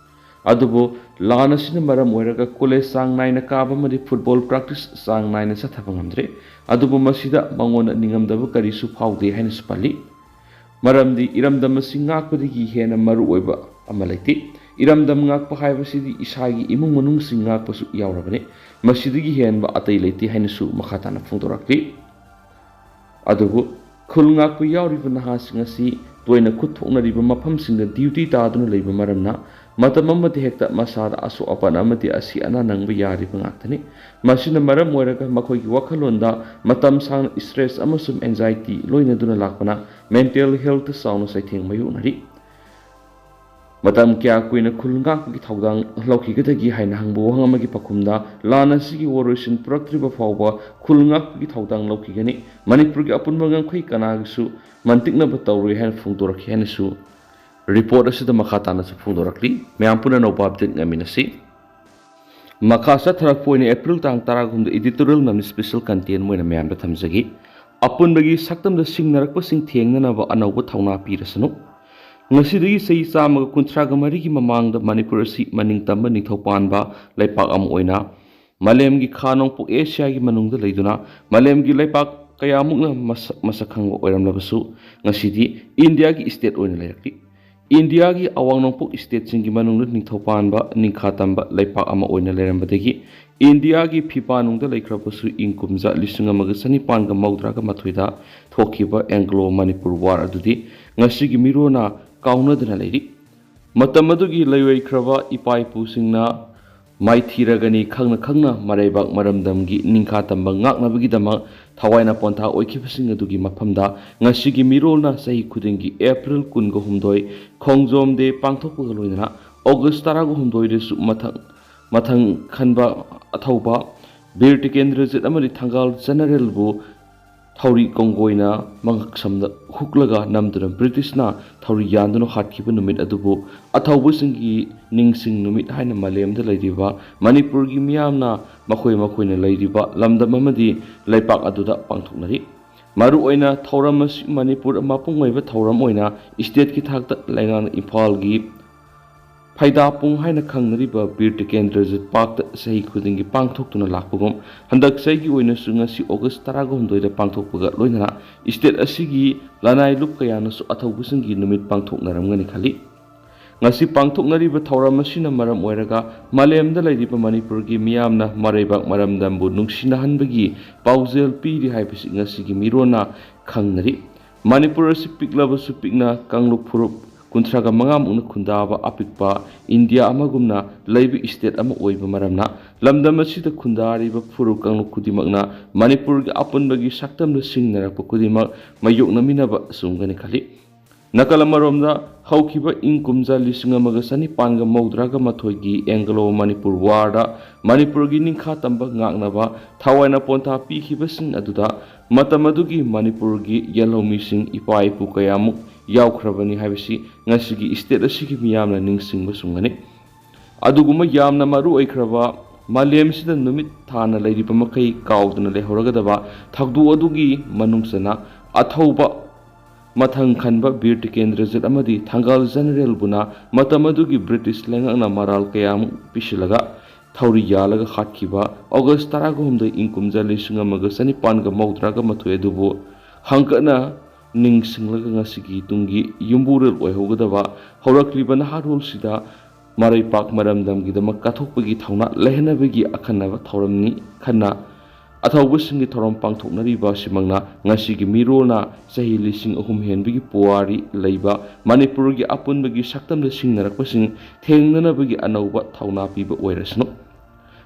ꯑꯗꯨꯕꯨ ꯂꯥꯟ ꯑꯁꯤꯅ ꯃꯔꯝ ꯑꯣꯏꯔꯒ ꯀꯣꯂꯦꯖ ꯆꯥꯡ ꯅꯥꯏꯅ ꯀꯥꯕ ꯑꯃꯗꯤ ꯐꯨꯠꯕꯣꯜ ꯄ꯭ꯔꯥꯛꯇꯤꯁ ꯆꯥꯡ ꯅꯥꯏꯅ ꯆꯠꯊꯕ ꯉꯝꯗ꯭ꯔꯦ꯫ ꯑꯗꯨꯕꯨ ꯃꯁꯤꯗ ꯃꯉꯣꯟꯗ ꯅꯤꯡꯉꯝꯗꯕ ꯀꯔꯤꯁꯨ ꯐꯥꯎꯗꯦ ꯍꯥꯏꯅꯁꯨ ꯄꯜꯂꯤ꯫ ꯃꯔꯝꯗꯤ ꯏꯔꯝꯗꯝ ꯑꯁꯤ ꯉꯥꯛꯄꯗꯒꯤ ꯍꯦꯟꯅ ꯃꯔꯨꯑꯣꯏꯕ ꯑꯃ ꯂꯩꯇꯦ꯫ ꯏꯔꯝꯗꯝ ꯉꯥꯛꯄ ꯍꯥꯏꯕꯁꯤꯗꯤ ꯏꯁꯥꯒꯤ ꯏꯃꯨꯡ ꯃꯅꯨꯡꯁꯤꯡ ꯉꯥꯛꯄꯁꯨ ꯌꯥꯎꯔꯕꯅꯤ꯫ ꯃꯁꯤꯗꯒꯤ ꯍꯦꯟꯕ ꯑꯇꯩ ꯂꯩꯇꯦ ꯍꯥꯏꯅꯁꯨ ꯃꯈꯥ ꯇꯥꯅ ꯐꯣꯡꯗꯣꯔꯛꯂꯤ꯫ ꯑꯗꯨꯕꯨ ꯈꯨꯜ ꯉꯥꯛꯄ ꯌꯥꯎꯔꯤꯕ ꯅꯍꯥꯁꯤꯡ ꯑꯁꯤ ꯇꯣꯏꯅ ꯈꯨꯠ ꯊꯣꯛꯅꯔꯤꯕ ꯃꯐꯝꯁꯤꯡꯗ ꯗ꯭ꯌꯨꯇꯤ ꯇꯥꯗꯨꯅ ꯂꯩꯕ ꯃꯔꯝꯅ ꯃꯇꯝ ꯑꯃꯗ ꯍꯦꯛꯇ ꯃꯁꯥꯗ ꯑꯁꯣꯛ ꯑꯄꯟ ꯑꯃꯗꯤ ꯑꯁꯤ ꯑꯅꯥ ꯅꯪꯕ ꯌꯥꯔꯤꯕ ꯉꯥꯛꯇꯅꯤ꯫ ꯃꯁꯤꯅ ꯃꯔꯝ ꯑꯣꯏꯔꯒ ꯃꯈꯣꯏꯒꯤ ꯋꯥꯈꯜꯂꯣꯟꯗ ꯃꯇꯝ ꯁꯥꯡꯅ stress ꯑꯃꯁꯨꯡ anxiety ꯂꯣꯏꯅꯗꯨꯅ ꯂꯥꯛꯄꯅ mental health ꯆꯥꯎꯅ ꯆꯩꯊꯦꯡ ꯃꯥꯌꯣꯛꯅꯔꯤ꯫ ꯃꯇꯝ ꯀꯌꯥ ꯀꯨꯏꯅ ꯈꯨꯜ ꯉꯥꯛꯄꯒꯤ ꯊꯧꯗꯥꯡ ꯂꯧꯈꯤꯒꯗꯒꯦ ꯍꯥꯏꯅ ꯍꯪꯕ ꯋꯥꯍꯪ ꯑꯃꯒꯤ ꯄꯥꯎꯈꯨꯝꯗ, ꯂꯥꯟ ꯑꯁꯤꯒꯤ ꯋꯥꯔꯣꯏꯁꯤꯟ ꯄꯨꯔꯛꯇ꯭ꯔꯤꯕ ꯐꯥꯎꯕ ꯈꯨꯜ ꯉꯥꯛꯄꯒꯤ ꯊꯧꯗꯥꯡ ꯂꯧꯈꯤꯒꯅꯤ꯫ ꯃꯅꯤꯄꯨꯔꯒꯤ ꯑꯄꯨꯟꯕ ꯉꯝꯈꯩ ꯀꯅꯥꯒꯤꯁꯨ ꯃꯟꯇꯤꯛꯅꯕ ꯇꯧꯔꯣꯏ ꯍꯥꯏꯅ ꯐꯣꯡꯗꯣꯔꯛꯈꯤ ꯍꯥꯏꯅꯁꯨ report ꯑꯁꯤꯗ ꯃꯈꯥ ꯇꯥꯅꯁꯨ ꯐꯣꯡꯗꯣꯔꯛꯂꯤ꯫ ꯃꯌꯥꯝ ꯄꯨꯟꯅ ꯑꯅꯧꯕ update ꯉꯥꯏꯃꯤꯟꯅꯁꯤ꯫ ꯃꯈꯥ ꯆꯠꯊꯔꯛꯄ ꯑꯣꯏꯅ April ꯇꯥꯡ ꯇꯔꯥꯍꯨꯝꯗꯣꯏ editorial ꯅꯝꯅ special content ꯑꯣꯏꯅ ꯃꯌꯥꯝꯗ ꯊꯝꯖꯒꯦ꯫ ꯑꯄꯨꯟꯕꯒꯤ ꯁꯛꯇꯝꯗ ꯁꯤꯡꯅꯔꯛꯄꯁꯤꯡ ꯊꯦꯡꯅꯅꯕ ꯑꯅꯧꯕ ꯊꯧꯅꯥ ꯄꯤꯔꯁꯅꯨ꯫ ꯉꯁꯤꯗꯒꯤ ꯆꯍꯤ ꯆꯥꯝꯃꯒ ꯀꯨꯟꯊ꯭ꯔꯥꯒ ꯃꯔꯤꯒꯤ ꯃꯃꯥꯡꯗ ꯃꯅꯤꯄꯨꯔ ꯑꯁꯤ ꯃꯅꯤꯡ ꯇꯝꯕ ꯅꯤꯡꯊꯧ ꯄꯥꯟꯕ ꯂꯩꯄꯥꯛ ꯑꯃ ꯑꯣꯏꯅ ꯃꯥꯂꯦꯝꯒꯤ ꯈꯥ ꯅꯣꯡꯄꯣꯛ ꯑꯦꯁꯤꯌꯥꯒꯤ ꯃꯅꯨꯡꯗ ꯂꯩꯗꯨꯅ ꯃꯥꯂꯦꯝꯒꯤ ꯂꯩꯄꯥꯛ ꯀꯌꯥꯃꯨꯛꯅ ꯃꯁꯛ, ꯃꯁꯛ ꯈꯪꯕ ꯑꯣꯏꯔꯝꯂꯕꯁꯨ, ꯉꯁꯤꯗꯤ ꯏꯟꯗꯤꯌꯥꯒꯤ state ꯑꯣꯏꯅ ꯂꯩꯔꯛꯂꯤ꯫ ꯏꯟꯗꯤꯌꯥꯒꯤ ꯑꯋꯥꯡ ꯅꯣꯡꯄꯣꯛ stateꯁꯤꯡꯒꯤ ꯃꯅꯨꯡꯗ ꯅꯤꯡꯊꯧ ꯄꯥꯟꯕ ꯅꯤꯡꯈꯥ ꯇꯝꯕ ꯂꯩꯄꯥꯛ ꯑꯃ ꯑꯣꯏꯅ ꯂꯩꯔꯝꯕꯗꯒꯤ ꯏꯟꯗꯤꯌꯥꯒꯤ ꯐꯤꯕꯥ ꯅꯨꯡꯗ ꯂꯩꯈ꯭ꯔꯕꯁꯨ, ꯏꯪ ꯀꯨꯝꯖꯥ ꯂꯤꯁꯤꯡ ꯑꯃꯒ ꯆꯅꯤꯄꯥꯟꯒ ꯃꯧꯗ꯭ꯔꯥꯒ ꯃꯥꯊꯣꯏꯗ ꯊꯣꯛꯈꯤꯕ Anglo Manipur War ꯑꯗꯨꯗꯤ ꯉꯁꯤꯒꯤ ꯃꯤꯔꯣꯟꯅ ꯀꯥꯎꯅꯗꯅ ꯂꯩꯔꯤ꯫ ꯃꯇꯝ ꯑꯗꯨꯒꯤ ꯂꯩꯔꯣꯏꯈ꯭ꯔꯕ ꯏꯄꯥ ꯏꯄꯨꯁꯤꯡꯅ ꯃꯥꯏꯊꯤꯔꯒꯅꯤ ꯈꯪꯅ ꯈꯪꯅ ꯃꯔꯩꯕꯥꯛ ꯃꯔꯝꯗꯝꯒꯤ ꯅꯤꯡꯈꯥ ꯇꯝꯕ ꯉꯥꯛꯅꯕꯒꯤꯗꯃꯛ ꯊꯋꯥꯏꯅ ꯄꯣꯟꯊꯥ ꯑꯣꯏꯈꯤꯕꯁꯤꯡ ꯑꯗꯨꯒꯤ ꯃꯐꯝꯗ ꯉꯁꯤꯒꯤ ꯃꯤꯔꯣꯜꯅ ꯆꯍꯤ ꯈꯨꯗꯤꯡꯒꯤ April ꯀꯨꯟꯒ ꯍꯨꯝꯗꯣꯏ ꯈꯣꯡꯖꯣꯝ day ꯄꯥꯡꯊꯣꯛꯄꯒ ꯂꯣꯏꯅꯅ August ꯇꯔꯥꯒ ꯍꯨꯝꯗꯣꯏꯗꯁꯨ ꯃꯊꯪ, ꯃꯊꯪ ꯈꯟꯕ ꯑꯊꯧꯕ ꯕꯤꯔ ꯇꯤꯀꯦꯟꯗ꯭ꯔꯖꯤꯠ ꯑꯃꯗꯤ ꯊꯪꯒꯥꯜ ꯖꯦꯅꯔꯦꯜꯕꯨ ꯊꯧꯔꯤ ꯀꯣꯡꯒꯣꯏꯅ ꯃꯉꯛꯁꯝꯗ ꯍꯨꯛꯂꯒ ꯅꯝꯗꯨꯅ ꯕ꯭ꯔꯤꯇꯤꯁꯅ ꯊꯧꯔꯤ ꯌꯥꯟꯗꯨꯅ ꯍꯥꯠꯈꯤꯕ ꯅꯨꯃꯤꯠ ꯑꯗꯨꯕꯨ ꯑꯊꯧꯕꯁꯤꯡꯒꯤ ꯅꯤꯡꯁꯤꯡ ꯅꯨꯃꯤꯠ ꯍꯥꯏꯅ ꯃꯥꯂꯦꯝꯗ ꯂꯩꯔꯤꯕ ꯃꯅꯤꯄꯨꯔꯒꯤ ꯃꯤꯌꯥꯝꯅ ꯃꯈꯣꯏ ꯃꯈꯣꯏꯅ ꯂꯩꯔꯤꯕ ꯂꯝꯗꯝ ꯑꯃꯗꯤ ꯂꯩꯄꯥꯛ ꯑꯗꯨꯗ ꯄꯥꯡꯊꯣꯛꯅꯔꯤ꯫ ꯃꯔꯨꯑꯣꯏꯅ ꯊꯧꯔꯝ ꯑꯁꯤ ꯃꯅꯤꯄꯨꯔ ꯃꯄꯨꯡ ꯑꯣꯏꯕ ꯊꯧꯔꯝ ꯑꯣꯏꯅ stateꯀꯤ ꯊꯥꯛꯇ ꯂꯩꯉꯥꯛꯅ ꯏꯝꯐꯥꯜꯒꯤ ꯐꯩꯗꯥꯄꯨꯡ ꯍꯥꯏꯅ ꯈꯪꯅꯔꯤꯕ ꯕꯤꯔ ꯇꯤꯀꯦꯟꯗ꯭ꯔꯖꯤꯠ ꯄꯥꯔꯛꯇ ꯆꯍꯤ ꯈꯨꯗꯤꯡꯒꯤ ꯄꯥꯡꯊꯣꯛꯇꯨꯅ ꯂꯥꯛꯄꯒꯨꯝ, ꯍꯟꯗꯛ ꯆꯍꯤꯒꯤ ꯑꯣꯏꯅꯁꯨ ꯉꯁꯤ ꯑꯣꯒꯁ ꯇꯔꯥꯒ ꯍꯨꯝꯗꯣꯏꯗ ꯄꯥꯡꯊꯣꯛꯄꯒ ꯂꯣꯏꯅꯅ ꯏꯁꯇꯦꯠ ꯑꯁꯤꯒꯤ ꯂꯅꯥꯏ ꯂꯨꯞ ꯀꯌꯥꯅꯁꯨ ꯑꯊꯧꯕꯁꯤꯡꯒꯤ ꯅꯨꯃꯤꯠ ꯄꯥꯡꯊꯣꯛꯅꯔꯝꯒꯅꯤ ꯈꯜꯂꯤ꯫ ꯉꯁꯤ ꯄꯥꯡꯊꯣꯛꯅꯔꯤꯕ ꯊꯧꯔꯝ ꯑꯁꯤꯅ ꯃꯔꯝ ꯑꯣꯏꯔꯒ ꯃꯥꯂꯦꯝꯗ ꯂꯩꯔꯤꯕ ꯃꯅꯤꯄꯨꯔꯒꯤ ꯃꯤꯌꯥꯝꯅ ꯃꯔꯩꯕꯥꯛ ꯃꯔꯝꯗꯝꯕꯨ ꯅꯨꯡꯁꯤꯅꯍꯟꯕꯒꯤ ꯄꯥꯎꯖꯦꯜ ꯄꯤꯔꯤ ꯍꯥꯏꯕꯁꯤ ꯉꯁꯤꯒꯤ ꯃꯤꯔꯣꯟꯅ ꯈꯪꯅꯔꯤ꯫ ꯃꯅꯤꯄꯨꯔ ꯑꯁꯤ ꯄꯤꯛꯂꯕꯁꯨ ꯄꯤꯛꯅ ꯀꯥꯡꯂꯨꯞ ꯐꯨꯔꯨꯞ ꯀꯨꯟꯊ꯭ꯔꯥꯒ ꯃꯉꯥꯃꯨꯛꯅ ꯈꯨꯟꯗꯥꯕ ꯑꯄꯤꯛꯄ ꯏꯟꯗꯤꯌꯥ ꯑꯃꯒꯨꯝꯅ ꯂꯩꯕ ꯏꯁꯇꯦꯠ ꯑꯃ ꯑꯣꯏꯕ ꯃꯔꯝꯅ, ꯂꯝꯗꯝ ꯑꯁꯤꯗ ꯈꯨꯟꯗꯥꯔꯤꯕ ꯐꯨꯔꯨꯞ ꯀꯥꯡꯂꯨꯞ ꯈꯨꯗꯤꯡꯃꯛꯅ ꯃꯅꯤꯄꯨꯔꯒꯤ ꯑꯄꯨꯟꯕꯒꯤ ꯁꯛꯇꯝꯗ ꯁꯤꯡꯅꯔꯛꯄ ꯈꯨꯗꯤꯡꯃꯛ ꯃꯥꯌꯣꯛꯅꯃꯤꯟꯅꯕ ꯆꯨꯝꯒꯅꯤ ꯈꯜꯂꯤ꯫ ꯅꯥꯀꯜ ꯑꯃꯔꯣꯝꯗ, ꯍꯧꯈꯤꯕ ꯏꯪ ꯀꯨꯝꯖꯥ ꯂꯤꯁꯤꯡ ꯑꯃꯒ ꯆꯅꯤꯄꯥꯟꯒ ꯃꯧꯗ꯭ꯔꯥꯒ ꯃꯥꯊꯣꯏꯒꯤ ꯑꯦꯡꯒꯂꯣ ꯃꯅꯤꯄꯨꯔ ꯋꯥꯔꯗ ꯃꯅꯤꯄꯨꯔꯒꯤ ꯅꯤꯡꯈꯥ ꯇꯝꯕ ꯉꯥꯛꯅꯕ ꯊꯋꯥꯏꯅ ꯄꯣꯟꯊꯥ ꯄꯤꯈꯤꯕꯁꯤꯡ ꯑꯗꯨꯗ ꯃꯇꯝ ꯑꯗꯨꯒꯤ ꯃꯅꯤꯄꯨꯔꯒꯤ ꯌꯦꯜꯍꯧꯃꯤꯁꯤꯡ ꯏꯄꯥ ꯏꯄꯨ ꯀꯌꯥꯃꯨꯛ ꯌꯥꯎꯈ꯭ꯔꯕꯅꯤ ꯍꯥꯏꯕꯁꯤ ꯉꯁꯤꯒꯤ ꯏꯁꯇꯦꯠ ꯑꯁꯤꯒꯤ ꯃꯤꯌꯥꯝꯅ ꯅꯤꯡꯁꯤꯡꯕ ꯆꯨꯝꯒꯅꯤ꯫ ꯑꯗꯨꯒꯨꯝꯕ ꯌꯥꯝꯅ ꯃꯔꯨ ꯑꯣꯏꯈ꯭ꯔꯕ, ꯃꯥꯂꯦꯝꯁꯤꯗ ꯅꯨꯃꯤꯠ ꯊꯥꯅ ꯂꯩꯔꯤꯕ ꯃꯈꯩ ꯀꯥꯎꯗꯅ ꯂꯩꯍꯧꯔꯒꯗꯕ ꯊꯧꯗꯣꯛ ꯑꯗꯨꯒꯤ ꯃꯅꯨꯡ ꯆꯟꯅ ꯑꯊꯧꯕ ꯃꯊꯪ ꯈꯟꯕ ꯕꯤꯔ ꯇꯤꯀꯦꯟꯗ꯭ꯔꯖꯤꯠ ꯑꯃꯗꯤ ꯊꯪꯒꯥꯜ ꯖꯦꯅꯔꯦꯜꯕꯨꯅ ꯃꯇꯝ ꯑꯗꯨꯒꯤ ꯕ꯭ꯔꯤꯇꯤꯁ ꯂꯩꯉꯥꯛꯅ ꯃꯔꯥꯜ ꯀꯌꯥꯃꯨꯛ ꯄꯤꯁꯤꯜꯂꯒ ꯊꯧꯔꯤ ꯌꯥꯜꯂꯒ ꯍꯥꯠꯈꯤꯕ ꯑꯣꯒꯁ ꯇꯔꯥꯒ ꯍꯨꯝꯗꯣꯏ ꯏꯪ ꯀꯨꯝꯖꯥ ꯂꯤꯁꯤꯡ ꯑꯃꯒ ꯆꯅꯤꯄꯥꯟꯒ ꯃꯧꯗ꯭ꯔꯥꯒ ꯃꯥꯊꯣꯏ ꯑꯗꯨꯕꯨ ꯍꯪꯀꯠꯅ ꯅꯤꯡꯁꯤꯡꯂꯒ ꯉꯁꯤꯒꯤ ꯇꯨꯡꯒꯤ ꯌꯨꯝꯕꯨꯔꯦꯜ ꯑꯣꯏꯍꯧꯒꯗꯕ ꯍꯧꯔꯛꯂꯤꯕ ꯅꯍꯥꯔꯣꯜꯁꯤꯗ ꯃꯔꯩꯄꯥꯛ ꯃꯔꯝꯗꯝꯒꯤꯗꯃꯛ ꯀꯠꯊꯣꯛꯄꯒꯤ ꯊꯧꯅꯥ ꯂꯩꯍꯟꯅꯕꯒꯤ ꯑꯈꯟꯅꯕ ꯊꯧꯔꯝꯅꯤ꯫ ꯈꯟꯅ ꯑꯊꯧꯕꯁꯤꯡꯒꯤ ꯊꯧꯔꯝ ꯄꯥꯡꯊꯣꯛꯅꯔꯤꯕ ꯑꯁꯤꯃꯛꯅ ꯉꯁꯤꯒꯤ ꯃꯤꯔꯣꯜꯅ ꯆꯍꯤ ꯂꯤꯁꯤꯡ ꯑꯍꯨꯝ ꯍꯦꯟꯕꯒꯤ ꯄꯨꯋꯥꯔꯤ ꯂꯩꯕ ꯃꯅꯤꯄꯨꯔꯒꯤ ꯑꯄꯨꯟꯕꯒꯤ ꯁꯛꯇꯝꯗ ꯁꯤꯡꯅꯔꯛꯄꯁꯤꯡ ꯊꯦꯡꯅꯅꯕꯒꯤ ꯑꯅꯧꯕ ꯊꯧꯅꯥ ꯄꯤꯕ ꯑꯣꯏꯔꯁꯅꯨ꯫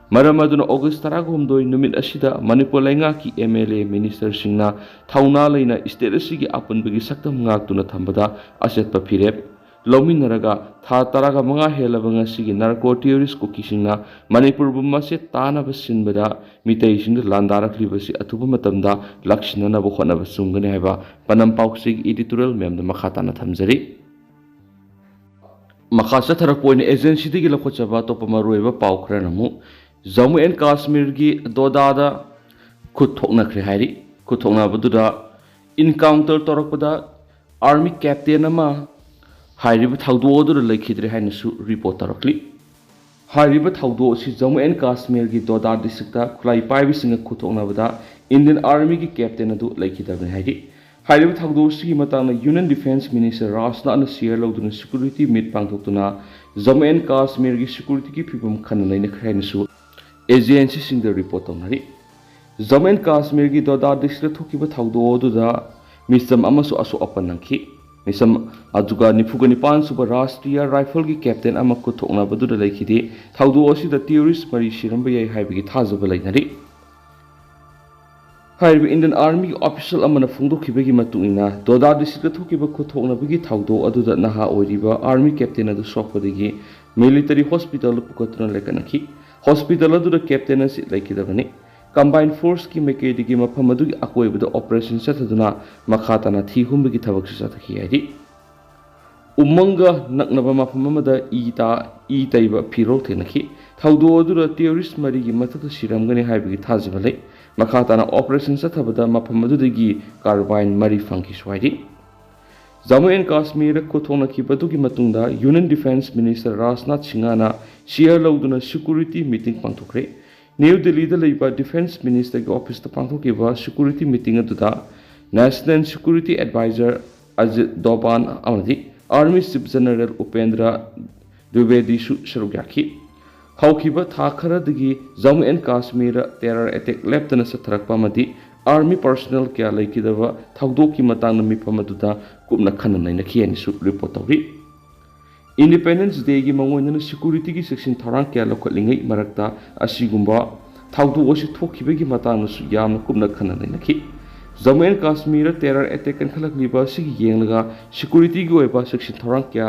ꯃꯔꯝ ꯑꯗꯨꯅ ꯑꯣꯒꯁ ꯇꯔꯥꯒ ꯍꯨꯝꯗꯣꯏ ꯅꯨꯃꯤꯠ ꯑꯁꯤꯗ ꯃꯅꯤꯄꯨꯔ ꯂꯩꯉꯥꯛꯀꯤ ꯑꯦꯝ ꯑꯦꯜ ꯑꯦ, ꯃꯤꯅꯤꯁꯇꯔꯁꯤꯡꯅ ꯊꯧꯅꯥ ꯂꯩꯅ ꯏꯁꯇꯦꯠ ꯑꯁꯤꯒꯤ ꯑꯄꯨꯟꯕꯒꯤ ꯁꯛꯇꯝ ꯉꯥꯛꯇꯨꯅ ꯊꯝꯕꯗ ꯑꯆꯦꯠꯄ ꯐꯤꯔꯦꯞ ꯂꯧꯃꯤꯟꯅꯔꯒ ꯊꯥ ꯇꯔꯥꯒ ꯃꯉꯥ ꯍꯦꯜꯂꯕ ꯉꯁꯤꯒꯤ ꯅꯥꯔꯀꯣ ꯇꯦꯔꯣꯔꯤꯁ ꯀꯨꯀꯤꯁꯤꯡꯅ ꯃꯅꯤꯄꯨꯔꯕꯨ ꯃꯆꯦꯠ ꯇꯥꯅꯕ ꯁꯤꯟꯕꯗ ꯃꯤꯇꯩꯁꯤꯡꯗ ꯂꯥꯟꯗꯥꯔꯛꯂꯤꯕꯁꯤ ꯑꯊꯨꯕ ꯃꯇꯝꯗ ꯂꯥꯛꯁꯤꯟꯅꯅꯕ ꯍꯣꯠꯅꯕ ꯆꯨꯝꯒꯅꯤ ꯍꯥꯏꯕ ꯄꯅꯝ ꯄꯥꯎꯆꯦꯒꯤ ꯏꯗꯤꯇꯣꯔꯤꯌꯦꯜ ꯃꯌꯥꯝꯗ ꯃꯈꯥ ꯇꯥꯅ ꯊꯝꯖꯔꯤ꯫ ꯃꯈꯥ ꯆꯠꯊꯔꯛꯄ ꯑꯣꯏꯅ ꯑꯦꯖꯦꯟꯁꯤꯗꯒꯤ ꯂꯧꯈꯠꯆꯕ ꯑꯇꯣꯞꯄ ꯃꯔꯨꯑꯣꯏꯕ ꯄꯥꯎ ꯈꯔꯅ ꯑꯃꯨꯛ ꯖꯝꯃꯨ ꯑꯦꯟ ꯀꯥꯁꯃꯤꯔꯒꯤ ꯗꯣꯗꯥꯗ ꯈꯨꯠ ꯊꯣꯛꯅꯈ꯭ꯔꯦ ꯍꯥꯏꯔꯤ꯫ ꯈꯨꯠ ꯊꯣꯛꯅꯕꯗꯨꯗ ꯏꯟꯀꯥꯎꯟꯇꯔ ꯇꯧꯔꯛꯄꯗ ꯑꯥꯔꯃꯤ ꯀꯦꯞꯇꯦꯟ ꯑꯃ ꯍꯥꯏꯔꯤꯕ ꯊꯧꯗꯣꯛ ꯑꯗꯨꯗ ꯂꯩꯈꯤꯗ꯭ꯔꯦ ꯍꯥꯏꯅꯁꯨ ꯔꯤꯄꯣꯔꯠ ꯇꯧꯔꯛꯂꯤ꯫ ꯍꯥꯏꯔꯤꯕ ꯊꯧꯗꯣꯛ ꯑꯁꯤ ꯖꯝꯃꯨ ꯑꯦꯟ ꯀꯥꯁꯃꯤꯔꯒꯤ ꯗꯣꯗꯥ ꯗꯤꯁꯇ꯭ꯔꯤꯛꯇ ꯈꯨꯠꯂꯥꯏ ꯄꯥꯏꯕꯁꯤꯡꯒ ꯈꯨꯠꯊꯣꯛꯅꯕꯗ ꯏꯟꯗꯤꯌꯟ ꯑꯥꯔꯃꯤꯒꯤ ꯀꯦꯞꯇꯦꯟ ꯑꯗꯨ ꯂꯩꯈꯤꯗꯕꯅꯤ ꯍꯥꯏꯔꯤ꯫ ꯍꯥꯏꯔꯤꯕ ꯊꯧꯗꯣꯛ ꯑꯁꯤꯒꯤ ꯃꯇꯥꯡꯗ ꯌꯨꯅꯤꯌꯟ ꯗꯤꯐꯦꯟꯁ ꯃꯤꯅꯤꯁꯇꯔ ꯔꯥꯖꯅꯥꯊꯅ ꯁꯤꯌꯔ ꯂꯧꯗꯨꯅ ꯁꯦꯀ꯭ꯌꯨꯔꯤꯇꯤ ꯃꯤꯠ ꯄꯥꯡꯊꯣꯛꯇꯨꯅ ꯖꯝꯃꯨ ꯑꯦꯟ ꯀꯥꯁꯃꯤꯔꯒꯤ ꯁꯦꯀ꯭ꯌꯨꯔꯤꯇꯤꯒꯤ ꯐꯤꯕꯝ ꯈꯟꯅ ꯅꯩꯅꯈ꯭ꯔꯦ ꯍꯥꯏꯅꯁꯨ ꯑꯦꯖꯦꯟꯁꯤꯁꯤꯡꯗ ꯔꯤꯄꯣꯔꯠ ꯇꯧꯅꯔꯤ꯫ ꯖꯝꯃꯨ ꯑꯦꯟ ꯀꯥꯁꯃꯤꯔꯒꯤ ꯗꯣꯗꯥ ꯗꯤꯁꯇ꯭ꯔꯤꯛꯇ ꯊꯣꯛꯈꯤꯕ ꯊꯧꯗꯣꯛ ꯑꯗꯨꯗ ꯃꯤꯆꯝ ꯑꯃꯁꯨ ꯑꯁꯣꯛ ꯑꯄꯟ ꯅꯪꯈꯤ꯫ ꯃꯤꯆꯝ ꯑꯗꯨꯒ ꯅꯤꯐꯨꯒ ꯅꯤꯄꯥꯟ ꯁꯨꯕ ꯔꯥꯁꯇ꯭ꯔꯤꯌꯥ ꯔꯥꯏꯐꯜꯒꯤ ꯀꯦꯞꯇꯦꯟ ꯑꯃ ꯈꯨꯠꯊꯣꯛꯅꯕꯗꯨꯗ ꯂꯩꯈꯤꯗꯦ꯫ ꯊꯧꯗꯣꯛ ꯑꯁꯤꯗ ꯇꯦꯔꯣꯔꯤꯁ ꯃꯔꯤ ꯁꯤꯔꯝꯕ ꯌꯥꯏ ꯍꯥꯏꯕꯒꯤ ꯊꯥꯖꯕ ꯂꯩꯅꯔꯤ꯫ ꯍꯥꯏꯔꯤꯕ ꯏꯟꯗꯤꯌꯟ ꯑꯥꯔꯃꯤꯒꯤ ꯑꯣꯐꯤꯁꯤꯌꯦꯜ ꯑꯃꯅ ꯐꯣꯡꯗꯣꯛꯈꯤꯕꯒꯤ ꯃꯇꯨꯡ ꯏꯟꯅ, ꯗꯣꯗꯥ ꯗꯤꯁꯇ꯭ꯔꯤꯛꯇ ꯊꯣꯛꯈꯤꯕ ꯈꯨꯠꯊꯣꯛꯅꯕꯒꯤ ꯊꯧꯗꯣꯛ ꯑꯗꯨꯗ ꯅꯍꯥ ꯑꯣꯏꯔꯤꯕ ꯑꯥꯔꯃꯤ ꯀꯦꯞꯇꯦꯟ ꯑꯗꯨ ꯁꯣꯛꯄꯗꯒꯤ ꯃꯤꯂꯤꯇꯔꯤ ꯍꯣꯁꯄꯤꯇꯥꯜꯗ ꯄꯨꯈꯠꯇꯨꯅ ꯂꯩꯈꯠꯅꯈꯤ꯫ ꯍꯣꯁꯄꯤꯇꯥꯜ ꯑꯗꯨꯗ ꯀꯦꯞꯇꯦꯟ ꯑꯁꯤ ꯂꯩꯈꯤꯗꯕꯅꯤ꯫ ꯀꯝꯕꯥꯏꯟ ꯐꯣꯔꯁꯀꯤ ꯃꯥꯏꯀꯩꯗꯒꯤ ꯃꯐꯝ ꯑꯗꯨꯒꯤ ꯑꯀꯣꯏꯕꯗ ꯑꯣꯄꯔꯦꯁꯟ ꯆꯠꯊꯗꯨꯅ ꯃꯈꯥ ꯇꯥꯅ ꯊꯤ ꯍꯨꯝꯕꯒꯤ ꯊꯕꯛꯁꯨ ꯆꯠꯊꯈꯤ ꯍꯥꯏꯔꯤ꯫ ꯎꯃꯪꯒ ꯅꯛꯅꯕ ꯃꯐꯝ ꯑꯃꯗ ꯏ ꯇ-, ꯏ ꯇꯩꯕ ꯐꯤꯔꯣꯜ ꯊꯦꯡꯅꯈꯤ꯫ ꯊꯧꯗꯣꯛ ꯑꯗꯨꯗ ꯇꯦꯔꯣꯔꯤꯁ ꯃꯔꯤꯒꯤ ꯃꯊꯛꯇ ꯁꯤꯔꯝꯒꯅꯤ ꯍꯥꯏꯕꯒꯤ ꯊꯥꯖꯕ ꯂꯩ꯫ ꯃꯈꯥ ꯇꯥꯅ ꯑꯣꯄꯔꯦꯁꯟ ꯆꯠꯊꯕꯗ ꯃꯐꯝ ꯑꯗꯨꯗꯒꯤ ꯀꯥꯔꯕꯥꯏꯟ ꯃꯔꯤ ꯐꯪꯈꯤꯁꯨ ꯍꯥꯏꯔꯤ꯫ ꯖꯝꯃꯨ ꯑꯦꯟ ꯀꯥꯁꯃꯤꯔꯗ ꯈꯨꯠꯊꯣꯛꯅꯈꯤꯕꯗꯨꯒꯤ ꯃꯇꯨꯡꯗ ꯌꯨꯅꯤꯌꯟ ꯗꯤꯐꯦꯟꯁ ꯃꯤꯅꯤꯁꯇꯔ ꯔꯥꯖꯅꯥꯊ ꯁꯤꯡꯍꯅ ꯁꯤꯌꯔ ꯂꯧꯗꯨꯅ ꯁꯦꯀ꯭ꯌꯨꯔꯤꯇꯤ ꯃꯤꯇꯤꯡ ꯄꯥꯡꯊꯣꯛꯈ꯭ꯔꯦ꯫ ꯅ꯭ꯌꯨ ꯗꯤꯜꯂꯤꯗ ꯂꯩꯕ ꯗꯤꯐꯦꯟꯁ ꯃꯤꯅꯤꯁꯇꯔꯒꯤ ꯑꯣꯐꯤꯁꯇ ꯄꯥꯡꯊꯣꯛꯈꯤꯕ ꯁꯦꯀ꯭ꯌꯨꯔꯤꯇꯤ ꯃꯤꯇꯤꯡ ꯑꯗꯨꯗ ꯅꯦꯁꯅꯦꯜ ꯁꯦꯀ꯭ꯌꯨꯔꯤꯇꯤ ꯑꯦꯗꯚꯥꯏꯖꯔ ꯑꯖꯤꯠ ꯗꯣꯚꯥꯜ ꯑꯃꯗꯤ ꯑꯥꯔꯃꯤ ꯆꯤꯐ ꯖꯦꯅꯔꯦꯜ ꯎꯄꯦꯟꯗ꯭ꯔ ꯗ꯭ꯋꯤꯕꯦꯗꯤꯁꯨ ꯁꯔꯨꯛ ꯌꯥꯈꯤ꯫ ꯍꯧꯈꯤꯕ ꯊꯥ ꯈꯔꯗꯒꯤ ꯖꯝꯃꯨ ꯑꯦꯟ ꯀꯥꯁꯃꯤꯔꯗ ꯇꯦꯔꯔ ꯑꯦꯇꯦꯛ ꯂꯦꯞꯇꯅ ꯆꯠꯊꯔꯛꯄ ꯑꯃꯗꯤ ꯑꯥꯔꯃꯤ ꯄꯔꯁꯣꯅꯦꯜ ꯀꯌꯥ ꯂꯩꯈꯤꯗꯕ ꯊꯧꯗꯣꯛꯀꯤ ꯃꯇꯥꯡꯗ ꯃꯤꯐꯝ ꯑꯗꯨꯗ ꯀꯨꯞꯅ ꯈꯟꯅ ꯅꯩꯅꯈꯤ ꯍꯥꯏꯅꯁꯨ ꯔꯤꯄꯣꯔꯠ ꯇꯧꯔꯤ꯫ ꯏꯟꯗꯤꯄꯦꯟꯗꯦꯟꯁ ꯗꯦꯒꯤ ꯃꯥꯡꯑꯣꯏꯅꯅ ꯁꯦꯀ꯭ꯌꯨꯔꯤꯇꯤꯒꯤ ꯆꯦꯛꯁꯤꯟ ꯊꯧꯔꯥꯡ ꯀꯌꯥ ꯂꯧꯈꯠꯂꯤꯉꯩ ꯃꯔꯛꯇ ꯑꯁꯤꯒꯨꯝꯕ ꯊꯧꯗꯣꯛ ꯑꯁꯤ ꯊꯣꯛꯈꯤꯕꯒꯤ ꯃꯇꯥꯡꯗꯁꯨ ꯌꯥꯝꯅ ꯀꯨꯞꯅ ꯈꯟꯅ ꯅꯩꯅꯈꯤ꯫ ꯖꯝꯃꯨ ꯑꯦꯟ ꯀꯥꯁꯃꯤꯔꯗ ꯇꯦꯔꯔ ꯑꯦꯇꯦꯛ ꯀꯟꯈꯠꯂꯛꯂꯤꯕ ꯑꯁꯤꯒꯤ ꯌꯦꯡꯂꯒ ꯁꯦꯀ꯭ꯌꯨꯔꯤꯇꯤꯒꯤ ꯑꯣꯏꯕ ꯆꯦꯛꯁꯤꯟ ꯊꯧꯔꯥꯡ ꯀꯌꯥ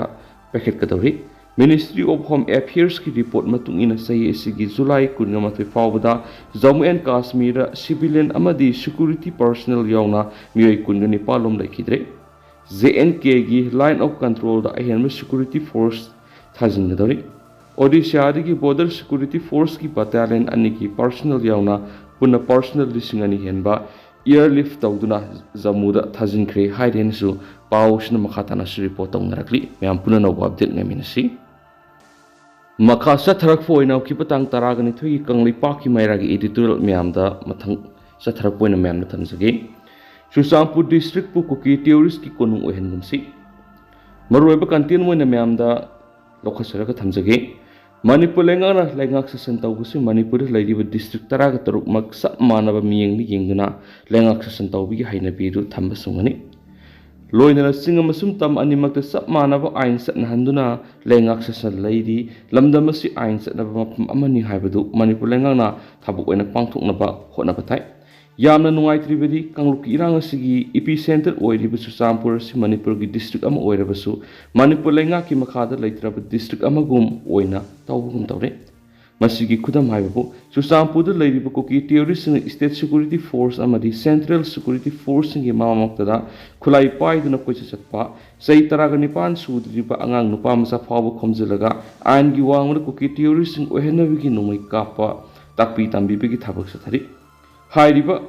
ꯄꯥꯏꯈꯠꯀꯗꯧꯔꯤ꯫ ꯃꯤꯅꯤꯁꯇ꯭ꯔꯤ ꯑꯣꯐ ꯍꯣꯝ ꯑꯦꯐꯤꯌꯔꯁꯀꯤ ꯔꯤꯄꯣꯔꯠ ꯃꯇꯨꯡ ꯏꯟꯅ ꯆꯍꯤ ꯑꯁꯤꯒꯤ ꯖꯨꯂꯥꯏ ꯀꯨꯟꯒ ꯃꯥꯊꯣꯏ ꯐꯥꯎꯕꯗ ꯖꯝꯃꯨ ꯑꯦꯟ ꯀꯥꯁꯃꯤꯔꯗ ꯁꯤꯚꯤꯂꯤꯌꯟ ꯑꯃꯗꯤ ꯁꯦꯀ꯭ꯌꯨꯔꯤꯇꯤ ꯄꯔꯁꯣꯅꯦꯜ ꯌꯥꯎꯅ ꯃꯤꯑꯣꯏ ꯀꯨꯟꯒ ꯅꯤꯄꯥꯟ ꯂꯣꯝ ꯂꯩꯈꯤꯗ꯭ꯔꯦ꯫ ꯖꯦ ꯑꯦꯟ ꯀꯦꯒꯤ ꯂꯥꯏꯟ ꯑꯣꯐ ꯀꯟꯇ꯭ꯔꯣꯜꯗ ꯑꯍꯦꯟꯕ security force ꯊꯥꯖꯤꯟꯒꯗꯧꯔꯤ꯫ ꯑꯣꯗꯤꯁꯥꯗꯒꯤ border security ꯐꯣꯔꯁꯀꯤ battalion ꯑꯅꯤꯒꯤ ꯄꯔꯁꯣꯅꯦꯜ ꯌꯥꯎꯅ ꯄꯨꯟꯅ ꯄꯔꯁꯣꯅꯦꯜ ꯂꯤꯁꯤꯡ ꯑꯅꯤ ꯍꯦꯟꯕ ꯑꯦꯌꯔ ꯂꯤꯐ ꯇꯧꯗꯨꯅ ꯖꯝꯃꯨꯗ ꯊꯥꯖꯤꯟꯈ꯭ꯔꯦ ꯍꯥꯏꯔꯦꯅꯁꯨ ꯄꯥꯎꯁꯤꯅ ꯃꯈꯥ ꯇꯥꯅꯁꯨ ꯔꯤꯄꯣꯔꯠ ꯇꯧꯅꯔꯛꯂꯤ꯫ ꯃꯌꯥꯝ ꯄꯨꯟꯅ ꯑꯅꯧꯕ ꯑꯞꯗꯦꯠ ꯉꯥꯏꯃꯤꯟꯅꯁꯤ꯫ ꯃꯈꯥ ꯆꯠꯊꯔꯛꯄ ꯑꯣꯏꯅ ꯍꯧꯈꯤꯕ ꯇꯥꯡ ꯇꯔꯥꯒ ꯅꯤꯊꯣꯏꯒꯤ ꯀꯪꯂꯩꯄꯥꯛꯀꯤ ꯃꯩꯔꯥꯒꯤ editorial ꯃꯌꯥꯝꯗ ꯃꯊꯪ ꯆꯠꯊꯔꯛꯄ ꯑꯣꯏꯅ ꯃꯌꯥꯝꯅ ꯊꯝꯖꯒꯦ꯫ ꯆꯨꯔꯆꯥꯟꯄꯨꯔ districtꯄꯨ ꯀꯨꯀꯤ terroristꯀꯤ ꯀꯣꯅꯨꯡ ꯑꯣꯏꯍꯟꯒꯨꯝꯁꯤ꯫ ꯃꯔꯨꯑꯣꯏꯕ content ꯑꯣꯏꯅ ꯃꯌꯥꯝꯗ ꯂꯧꯈꯠꯆꯔꯒ ꯊꯝꯖꯒꯦ꯫ ꯃꯅꯤꯄꯨꯔ ꯂꯩꯉꯥꯛꯅ ꯂꯩꯉꯥꯛ ꯁꯥꯁꯟ ꯇꯧꯕꯁꯤ ꯃꯅꯤꯄꯨꯔꯗ ꯂꯩꯔꯤꯕ district ꯇꯔꯥꯒ ꯇꯔꯨꯛꯃꯛ ꯆꯞ ꯃꯥꯟꯅꯕ ꯃꯤꯠꯌꯦꯡꯗ ꯌꯦꯡꯗꯨꯅ ꯂꯩꯉꯥꯛ ꯁꯥꯁꯟ ꯇꯧꯕꯒꯤ ꯍꯩꯅꯕꯤ ꯑꯗꯨ ꯊꯝꯕ ꯆꯨꯝꯒꯅꯤ꯫ ꯂꯣꯏꯅꯅ ꯆꯤꯡ ꯑꯃꯁꯨꯡ ꯇꯝ ꯑꯅꯤꯃꯛꯇ ꯆꯞ ꯃꯥꯟꯅꯕ ꯑꯥꯏꯟ ꯆꯠꯅꯍꯟꯗꯨꯅ ꯂꯩꯉꯥꯛ ꯁꯥꯁꯟ ꯂꯩꯔꯤ꯫ ꯂꯝꯗꯝ ꯑꯁꯤ ꯑꯥꯏꯟ ꯆꯠꯅꯕ ꯃꯐꯝ ꯑꯃꯅꯤ ꯍꯥꯏꯕꯗꯨ ꯃꯅꯤꯄꯨꯔ ꯂꯩꯉꯥꯛꯅ ꯊꯕꯛ ꯑꯣꯏꯅ ꯄꯥꯡꯊꯣꯛꯅꯕ ꯍꯣꯠꯅꯕ ꯇꯥꯏ꯫ ꯌꯥꯝꯅ ꯅꯨꯡꯉꯥꯏꯇ꯭ꯔꯤꯕꯗꯤ, ꯀꯥꯡꯂꯨꯞꯀꯤ ꯏꯔꯥꯡ ꯑꯁꯤꯒꯤ epicentre ꯑꯣꯏꯔꯤꯕ ꯆꯨꯔꯆꯥꯟꯄꯨꯔ ꯑꯁꯤ ꯃꯅꯤꯄꯨꯔꯒꯤ district ꯑꯃ ꯑꯣꯏꯔꯕꯁꯨ, ꯃꯅꯤꯄꯨꯔ ꯂꯩꯉꯥꯛꯀꯤ ꯃꯈꯥꯗ ꯂꯩꯇ꯭ꯔꯕ district ꯑꯃꯒꯨꯝ ꯑꯣꯏꯅ ꯇꯧꯕꯒꯨꯝ ꯇꯧꯔꯦ꯫ ꯃꯁꯤꯒꯤ ꯈꯨꯗꯝ ꯍꯥꯏꯕꯕꯨ, ꯆꯨꯔꯆꯥꯟꯄꯨꯔꯗ ꯂꯩꯔꯤꯕ ꯀꯨꯀꯤ terroristꯁꯤꯡꯅ state security force ꯑꯃꯗꯤ central security forceꯁꯤꯡꯒꯤ ꯃꯃꯥꯃꯛꯇꯗ ꯈꯨꯠꯂꯥꯏ ꯄꯥꯏꯗꯨꯅ ꯀꯣꯏꯆꯠ ꯆꯠꯄ, ꯆꯍꯤ ꯇꯔꯥꯒ ꯅꯤꯄꯥꯟ ꯁꯨꯗ꯭ꯔꯤꯕ ꯑꯉꯥꯡ ꯅꯨꯄꯥ ꯃꯆꯥ ꯐꯥꯎꯕ ꯈꯣꯝꯖꯤꯜꯂꯒ ꯑꯥꯏꯟꯒꯤ ꯋꯥꯡꯃꯗ ꯀꯨꯀꯤ terroristꯁꯤꯡ ꯑꯣꯏꯍꯟꯅꯕꯒꯤ ꯅꯣꯡꯃꯩ ꯀꯥꯞꯄ, ꯇꯥꯛꯄꯤ ꯇꯝꯕꯤꯕꯒꯤ ꯊꯕꯛ ꯆꯠꯊꯔꯤ꯫ ꯍꯥꯏꯔꯤꯕ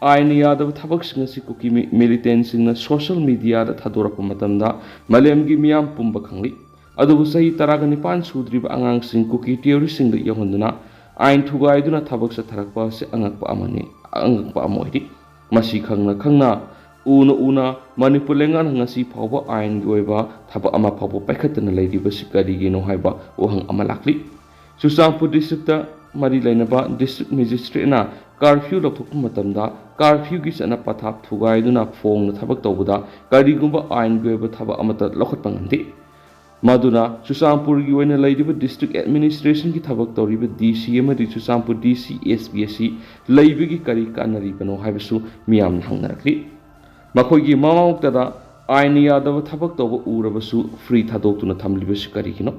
ꯑꯥꯏꯟꯅ ꯌꯥꯗꯕ ꯊꯕꯛꯁꯤꯡ ꯑꯁꯤ ꯀꯨꯀꯤ ꯃꯤ-, militantꯁꯤꯡꯅ social mediaꯗ ꯊꯥꯗꯣꯔꯛꯄ ꯃꯇꯝꯗ, ꯃꯥꯂꯦꯝꯒꯤ ꯃꯤꯌꯥꯝ ꯄꯨꯝꯕ ꯈꯪꯂꯤ꯫ ꯑꯗꯨꯕꯨ ꯆꯍꯤ ꯇꯔꯥꯒ ꯅꯤꯄꯥꯟ ꯁꯨꯗ꯭ꯔꯤꯕ ꯑꯉꯥꯡꯁꯤꯡ ꯀꯨꯀꯤ terroristꯁꯤꯡꯗ ꯌꯧꯍꯟꯗꯨꯅ ꯑꯥꯏꯟ ꯊꯨꯒꯥꯏꯗꯨꯅ ꯊꯕꯛ ꯆꯠꯊꯔꯛꯄ ꯑꯁꯤ ꯑꯉꯛꯄ ꯑꯃꯅꯤ, ꯑꯉꯛꯄ ꯑꯃ ꯑꯣꯏꯔꯤ꯫ ꯃꯁꯤ ꯈꯪꯅ ꯈꯪꯅ, ꯎꯅ ꯎꯅ ꯃꯅꯤꯄꯨꯔ ꯂꯩꯉꯥꯛꯅ ꯉꯁꯤ ꯐꯥꯎꯕ ꯑꯥꯏꯟꯒꯤ ꯑꯣꯏꯕ ꯊꯕꯛ ꯑꯃ ꯐꯥꯎꯕ ꯄꯥꯏꯈꯠꯇꯅ ꯂꯩꯔꯤꯕꯁꯤ ꯀꯔꯤꯒꯤꯅꯣ ꯍꯥꯏꯕ ꯋꯥꯍꯪ ꯑꯃ ꯂꯥꯛꯂꯤ꯫ ꯆꯨꯔꯆꯥꯟꯄꯨꯔ districtꯇ ꯃꯔꯤ ꯂꯩꯅꯕ district magistrateꯅ curfew ꯂꯧꯊꯣꯛꯄ ꯃꯇꯝꯗ, curfewꯒꯤ ꯆꯠꯅ ꯄꯊꯥꯞ ꯊꯨꯒꯥꯏꯗꯨꯅ ꯐꯣꯡꯅ ꯊꯕꯛ ꯇꯧꯕꯗ ꯀꯔꯤꯒꯨꯝꯕ ꯑꯥꯏꯟꯒꯤ ꯑꯣꯏꯕ ꯊꯕꯛ ꯑꯃꯠꯇ ꯂꯧꯈꯠꯄ ꯉꯝꯗꯦ꯫ ꯃꯗꯨꯅ ꯆꯨꯔꯆꯥꯟꯄꯨꯔꯒꯤ ꯑꯣꯏꯅ ꯂꯩꯔꯤꯕ district administrationꯒꯤ ꯊꯕꯛ ꯇꯧꯔꯤꯕ DC ꯑꯃꯗꯤ ꯆꯨꯔꯆꯥꯟꯄꯨꯔ DC SP ꯑꯁꯤ ꯂꯩꯕꯒꯤ ꯀꯔꯤ ꯀꯥꯟꯅꯔꯤꯕꯅꯣ ꯍꯥꯏꯕꯁꯨ ꯃꯤꯌꯥꯝꯅ ꯍꯪꯅꯔꯛꯂꯤ꯫ ꯃꯈꯣꯏꯒꯤ ꯃꯃꯥꯃꯛꯇꯗ ꯑꯥꯏꯟꯅ ꯌꯥꯗꯕ ꯊꯕꯛ ꯇꯧꯕ ꯎꯔꯕꯁꯨ free ꯊꯥꯗꯣꯛꯇꯨꯅ ꯊꯝꯂꯤꯕꯁꯤ ꯀꯔꯤꯒꯤꯅꯣ?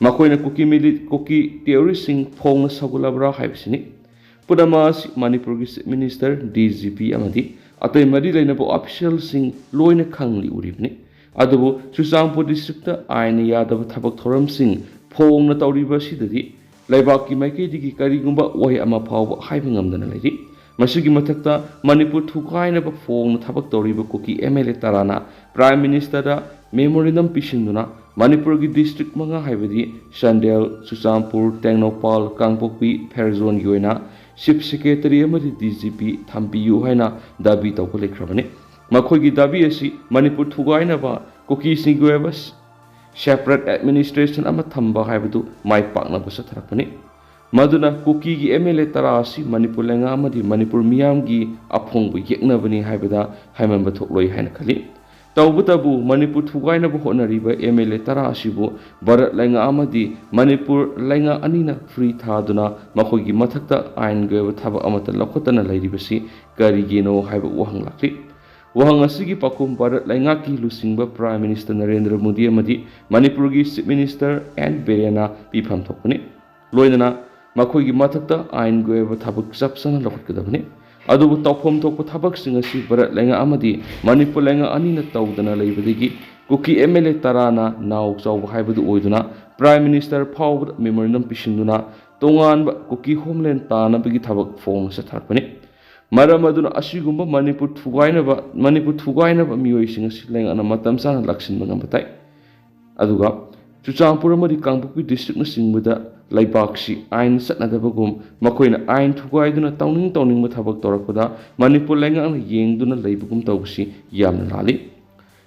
ꯃꯈꯣꯏꯅ ꯀꯨꯀꯤ mili-, ꯀꯨꯀꯤ terroristꯁꯤꯡ ꯐꯣꯡꯅ ꯁꯧꯒꯠꯂꯕ꯭ꯔꯥ ꯍꯥꯏꯕꯁꯤꯅꯤ꯫ ꯄꯨꯝꯅꯃꯛ ꯑꯁꯤ ꯃꯅꯤꯄꯨꯔꯒꯤ Chief Minister, DGP ꯑꯃꯗꯤ ꯑꯇꯩ ꯃꯔꯤ ꯂꯩꯅꯕ officialꯁꯤꯡ ꯂꯣꯏꯅ ꯈꯪꯂꯤ ꯎꯔꯤꯕꯅꯤ꯫ ꯑꯗꯨꯕꯨ ꯆꯨꯔꯆꯥꯟꯄꯨꯔ districtꯇ ꯑꯥꯏꯟꯅ ꯌꯥꯗꯕ ꯊꯕꯛ ꯊꯧꯔꯝꯁꯤꯡ ꯐꯣꯡꯅ ꯇꯧꯔꯤꯕ ꯑꯁꯤꯗꯗꯤ ꯂꯩꯕꯥꯛꯀꯤ ꯃꯥꯏꯀꯩꯗꯒꯤ ꯀꯔꯤꯒꯨꯝꯕ ꯋꯥꯍꯩ ꯑꯃ ꯐꯥꯎꯕ ꯍꯥꯏꯕ ꯉꯝꯗꯅ ꯂꯩꯔꯤ꯫ ꯃꯁꯤꯒꯤ ꯃꯊꯛꯇ, ꯃꯅꯤꯄꯨꯔ ꯊꯨꯒꯥꯏꯅꯕ ꯐꯣꯡꯅ ꯊꯕꯛ ꯇꯧꯔꯤꯕ ꯀꯨꯀꯤ ꯑꯦꯝ ꯑꯦꯜ ꯑꯦ ꯇꯔꯥꯅ Prime Ministerꯗ memorandum ꯄꯤꯁꯤꯟꯗꯨꯅ ꯃꯅꯤꯄꯨꯔꯒꯤ district ꯃꯉꯥ, ꯍꯥꯏꯕꯗꯤ ꯆꯥꯟꯗꯦꯜ, ꯆꯨꯔꯆꯥꯟꯄꯨꯔ, ꯇꯦꯡꯅꯧꯄꯥꯜ, ꯀꯥꯡꯄꯣꯛꯄꯤ, ꯐꯦꯔꯖꯣꯟꯒꯤ ꯑꯣꯏꯅ Chief Secretary ꯑꯃꯗꯤ D G P ꯊꯝꯕꯤꯌꯨ ꯍꯥꯏꯅ ꯗꯥꯕꯤ ꯇꯧꯕ ꯂꯩꯈ꯭ꯔꯕꯅꯤ꯫ ꯃꯈꯣꯏꯒꯤ ꯗꯥꯕꯤ ꯑꯁꯤ ꯃꯅꯤꯄꯨꯔ ꯊꯨꯒꯥꯏꯅꯕ, ꯀꯨꯀꯤꯁꯤꯡꯒꯤ ꯑꯣꯏꯕ separate administration ꯑꯃ ꯊꯝꯕ ꯍꯥꯏꯕꯗꯨ ꯃꯥꯏ ꯄꯥꯛꯅꯕ ꯆꯠꯊꯔꯛꯄꯅꯤ꯫ ꯃꯗꯨꯅ ꯀꯨꯀꯤꯒꯤ ꯑꯦꯝ ꯑꯦꯜ ꯑꯦ ꯇꯔꯥ ꯑꯁꯤ ꯃꯅꯤꯄꯨꯔ ꯂꯩꯉꯥꯛ ꯑꯃꯗꯤ ꯃꯅꯤꯄꯨꯔ ꯃꯤꯌꯥꯝꯒꯤ ꯑꯐꯣꯡꯕ ꯌꯦꯛꯅꯕꯅꯤ ꯍꯥꯏꯕꯗ ꯍꯥꯏꯃꯟꯕ ꯊꯣꯛꯂꯣꯏ ꯍꯥꯏꯅ ꯈꯜꯂꯤ꯫ ꯇꯧꯕꯇꯕꯨ, ꯃꯅꯤꯄꯨꯔ ꯊꯨꯒꯥꯏꯅꯕ ꯍꯣꯠꯅꯔꯤꯕ ꯑꯦꯝ ꯑꯦꯜ ꯑꯦ ꯇꯔꯥ ꯑꯁꯤꯕꯨ ꯚꯥꯔꯠ ꯂꯩꯉꯥꯛ ꯑꯃꯗꯤ ꯃꯅꯤꯄꯨꯔ ꯂꯩꯉꯥꯛ ꯑꯅꯤꯅ free ꯊꯥꯗꯨꯅ ꯃꯈꯣꯏꯒꯤ ꯃꯊꯛꯇ ꯑꯥꯏꯟꯒꯤ ꯑꯣꯏꯕ ꯊꯕꯛ ꯑꯃꯠꯇ ꯂꯧꯈꯠꯇꯅ ꯂꯩꯔꯤꯕꯁꯤ ꯀꯔꯤꯒꯤꯅꯣ ꯍꯥꯏꯕ ꯋꯥꯍꯪ ꯂꯥꯛꯂꯤ꯫ ꯋꯥꯍꯪ ꯑꯁꯤꯒꯤ ꯄꯥꯎꯈꯨꯝ ꯚꯥꯔꯠ ꯂꯩꯉꯥꯛꯀꯤ ꯂꯨꯆꯤꯡꯕ Prime Minister ꯅꯔꯦꯟꯗ꯭ꯔ ꯃꯣꯗꯤ ꯑꯃꯗꯤ ꯃꯅꯤꯄꯨꯔꯒꯤ Chief Minister N ꯕꯤꯔꯦꯟꯅ ꯄꯤꯐꯝ ꯊꯣꯛꯄꯅꯤ꯫ ꯂꯣꯏꯅꯅ ꯃꯈꯣꯏꯒꯤ ꯃꯊꯛꯇ ꯑꯥꯏꯟꯒꯤ ꯑꯣꯏꯕ ꯊꯕꯛ ꯆꯞ ꯆꯥꯅ ꯂꯧꯈꯠꯀꯗꯕꯅꯤ꯫ ꯑꯗꯨꯕꯨ ꯇꯧꯐꯝ ꯊꯣꯛꯄ ꯊꯕꯛꯁꯤꯡ ꯑꯁꯤ ꯚꯥꯔꯠ ꯂꯩꯉꯥꯛ ꯑꯃꯗꯤ ꯃꯅꯤꯄꯨꯔ ꯂꯩꯉꯥꯛ ꯑꯅꯤꯅ ꯇꯧꯗꯅ ꯂꯩꯕꯗꯒꯤ ꯀꯨꯀꯤ ꯑꯦꯝ ꯑꯦꯜ ꯑꯦ ꯇꯔꯥꯅ ꯅꯥꯎ ꯆꯥꯎꯕ ꯍꯥꯏꯕꯗꯨ ꯑꯣꯏꯗꯨꯅ Prime Minister ꯐꯥꯎꯕꯗ memorandum ꯄꯤꯁꯤꯟꯗꯨꯅ ꯇꯣꯉꯥꯟꯕ ꯀꯨꯀꯤ homeland ꯇꯥꯅꯕꯒꯤ ꯊꯕꯛ ꯐꯣꯡꯅ ꯆꯠꯊꯔꯛꯄꯅꯤ꯫ ꯃꯔꯝ ꯑꯗꯨꯅ ꯑꯁꯤꯒꯨꯝꯕ ꯃꯅꯤꯄꯨꯔ ꯊꯨꯒꯥꯏꯅꯕ, ꯃꯅꯤꯄꯨꯔ ꯊꯨꯒꯥꯏꯅꯕ ꯃꯤꯑꯣꯏꯁꯤꯡ ꯑꯁꯤ ꯂꯩꯉꯥꯛꯅ ꯃꯇꯝ ꯆꯥꯅ ꯂꯥꯛꯁꯤꯟꯕ ꯉꯝꯕ ꯇꯥꯏ꯫ ꯑꯗꯨꯒ ꯆꯨꯔꯆꯥꯟꯄꯨꯔ ꯑꯃꯗꯤ ꯀꯥꯡꯄꯣꯛꯄꯤ districtꯅꯆꯤꯡꯕꯗ ꯂꯩꯕꯥꯛꯁꯤ ꯑꯥꯏꯟ ꯆꯠꯅꯗꯕꯒꯨꯝ ꯃꯈꯣꯏꯅ ꯑꯥꯏꯟ ꯊꯨꯒꯥꯏꯗꯨꯅ ꯇꯧꯅꯤꯡ ꯇꯧꯅꯤꯡꯕ ꯊꯕꯛ ꯇꯧꯔꯛꯄꯗ ꯃꯅꯤꯄꯨꯔ ꯂꯩꯉꯥꯛꯅ ꯌꯦꯡꯗꯨꯅ ꯂꯩꯕꯒꯨꯝ ꯇꯧꯕꯁꯤ ꯌꯥꯝꯅ ꯂꯥꯜꯂꯤ꯫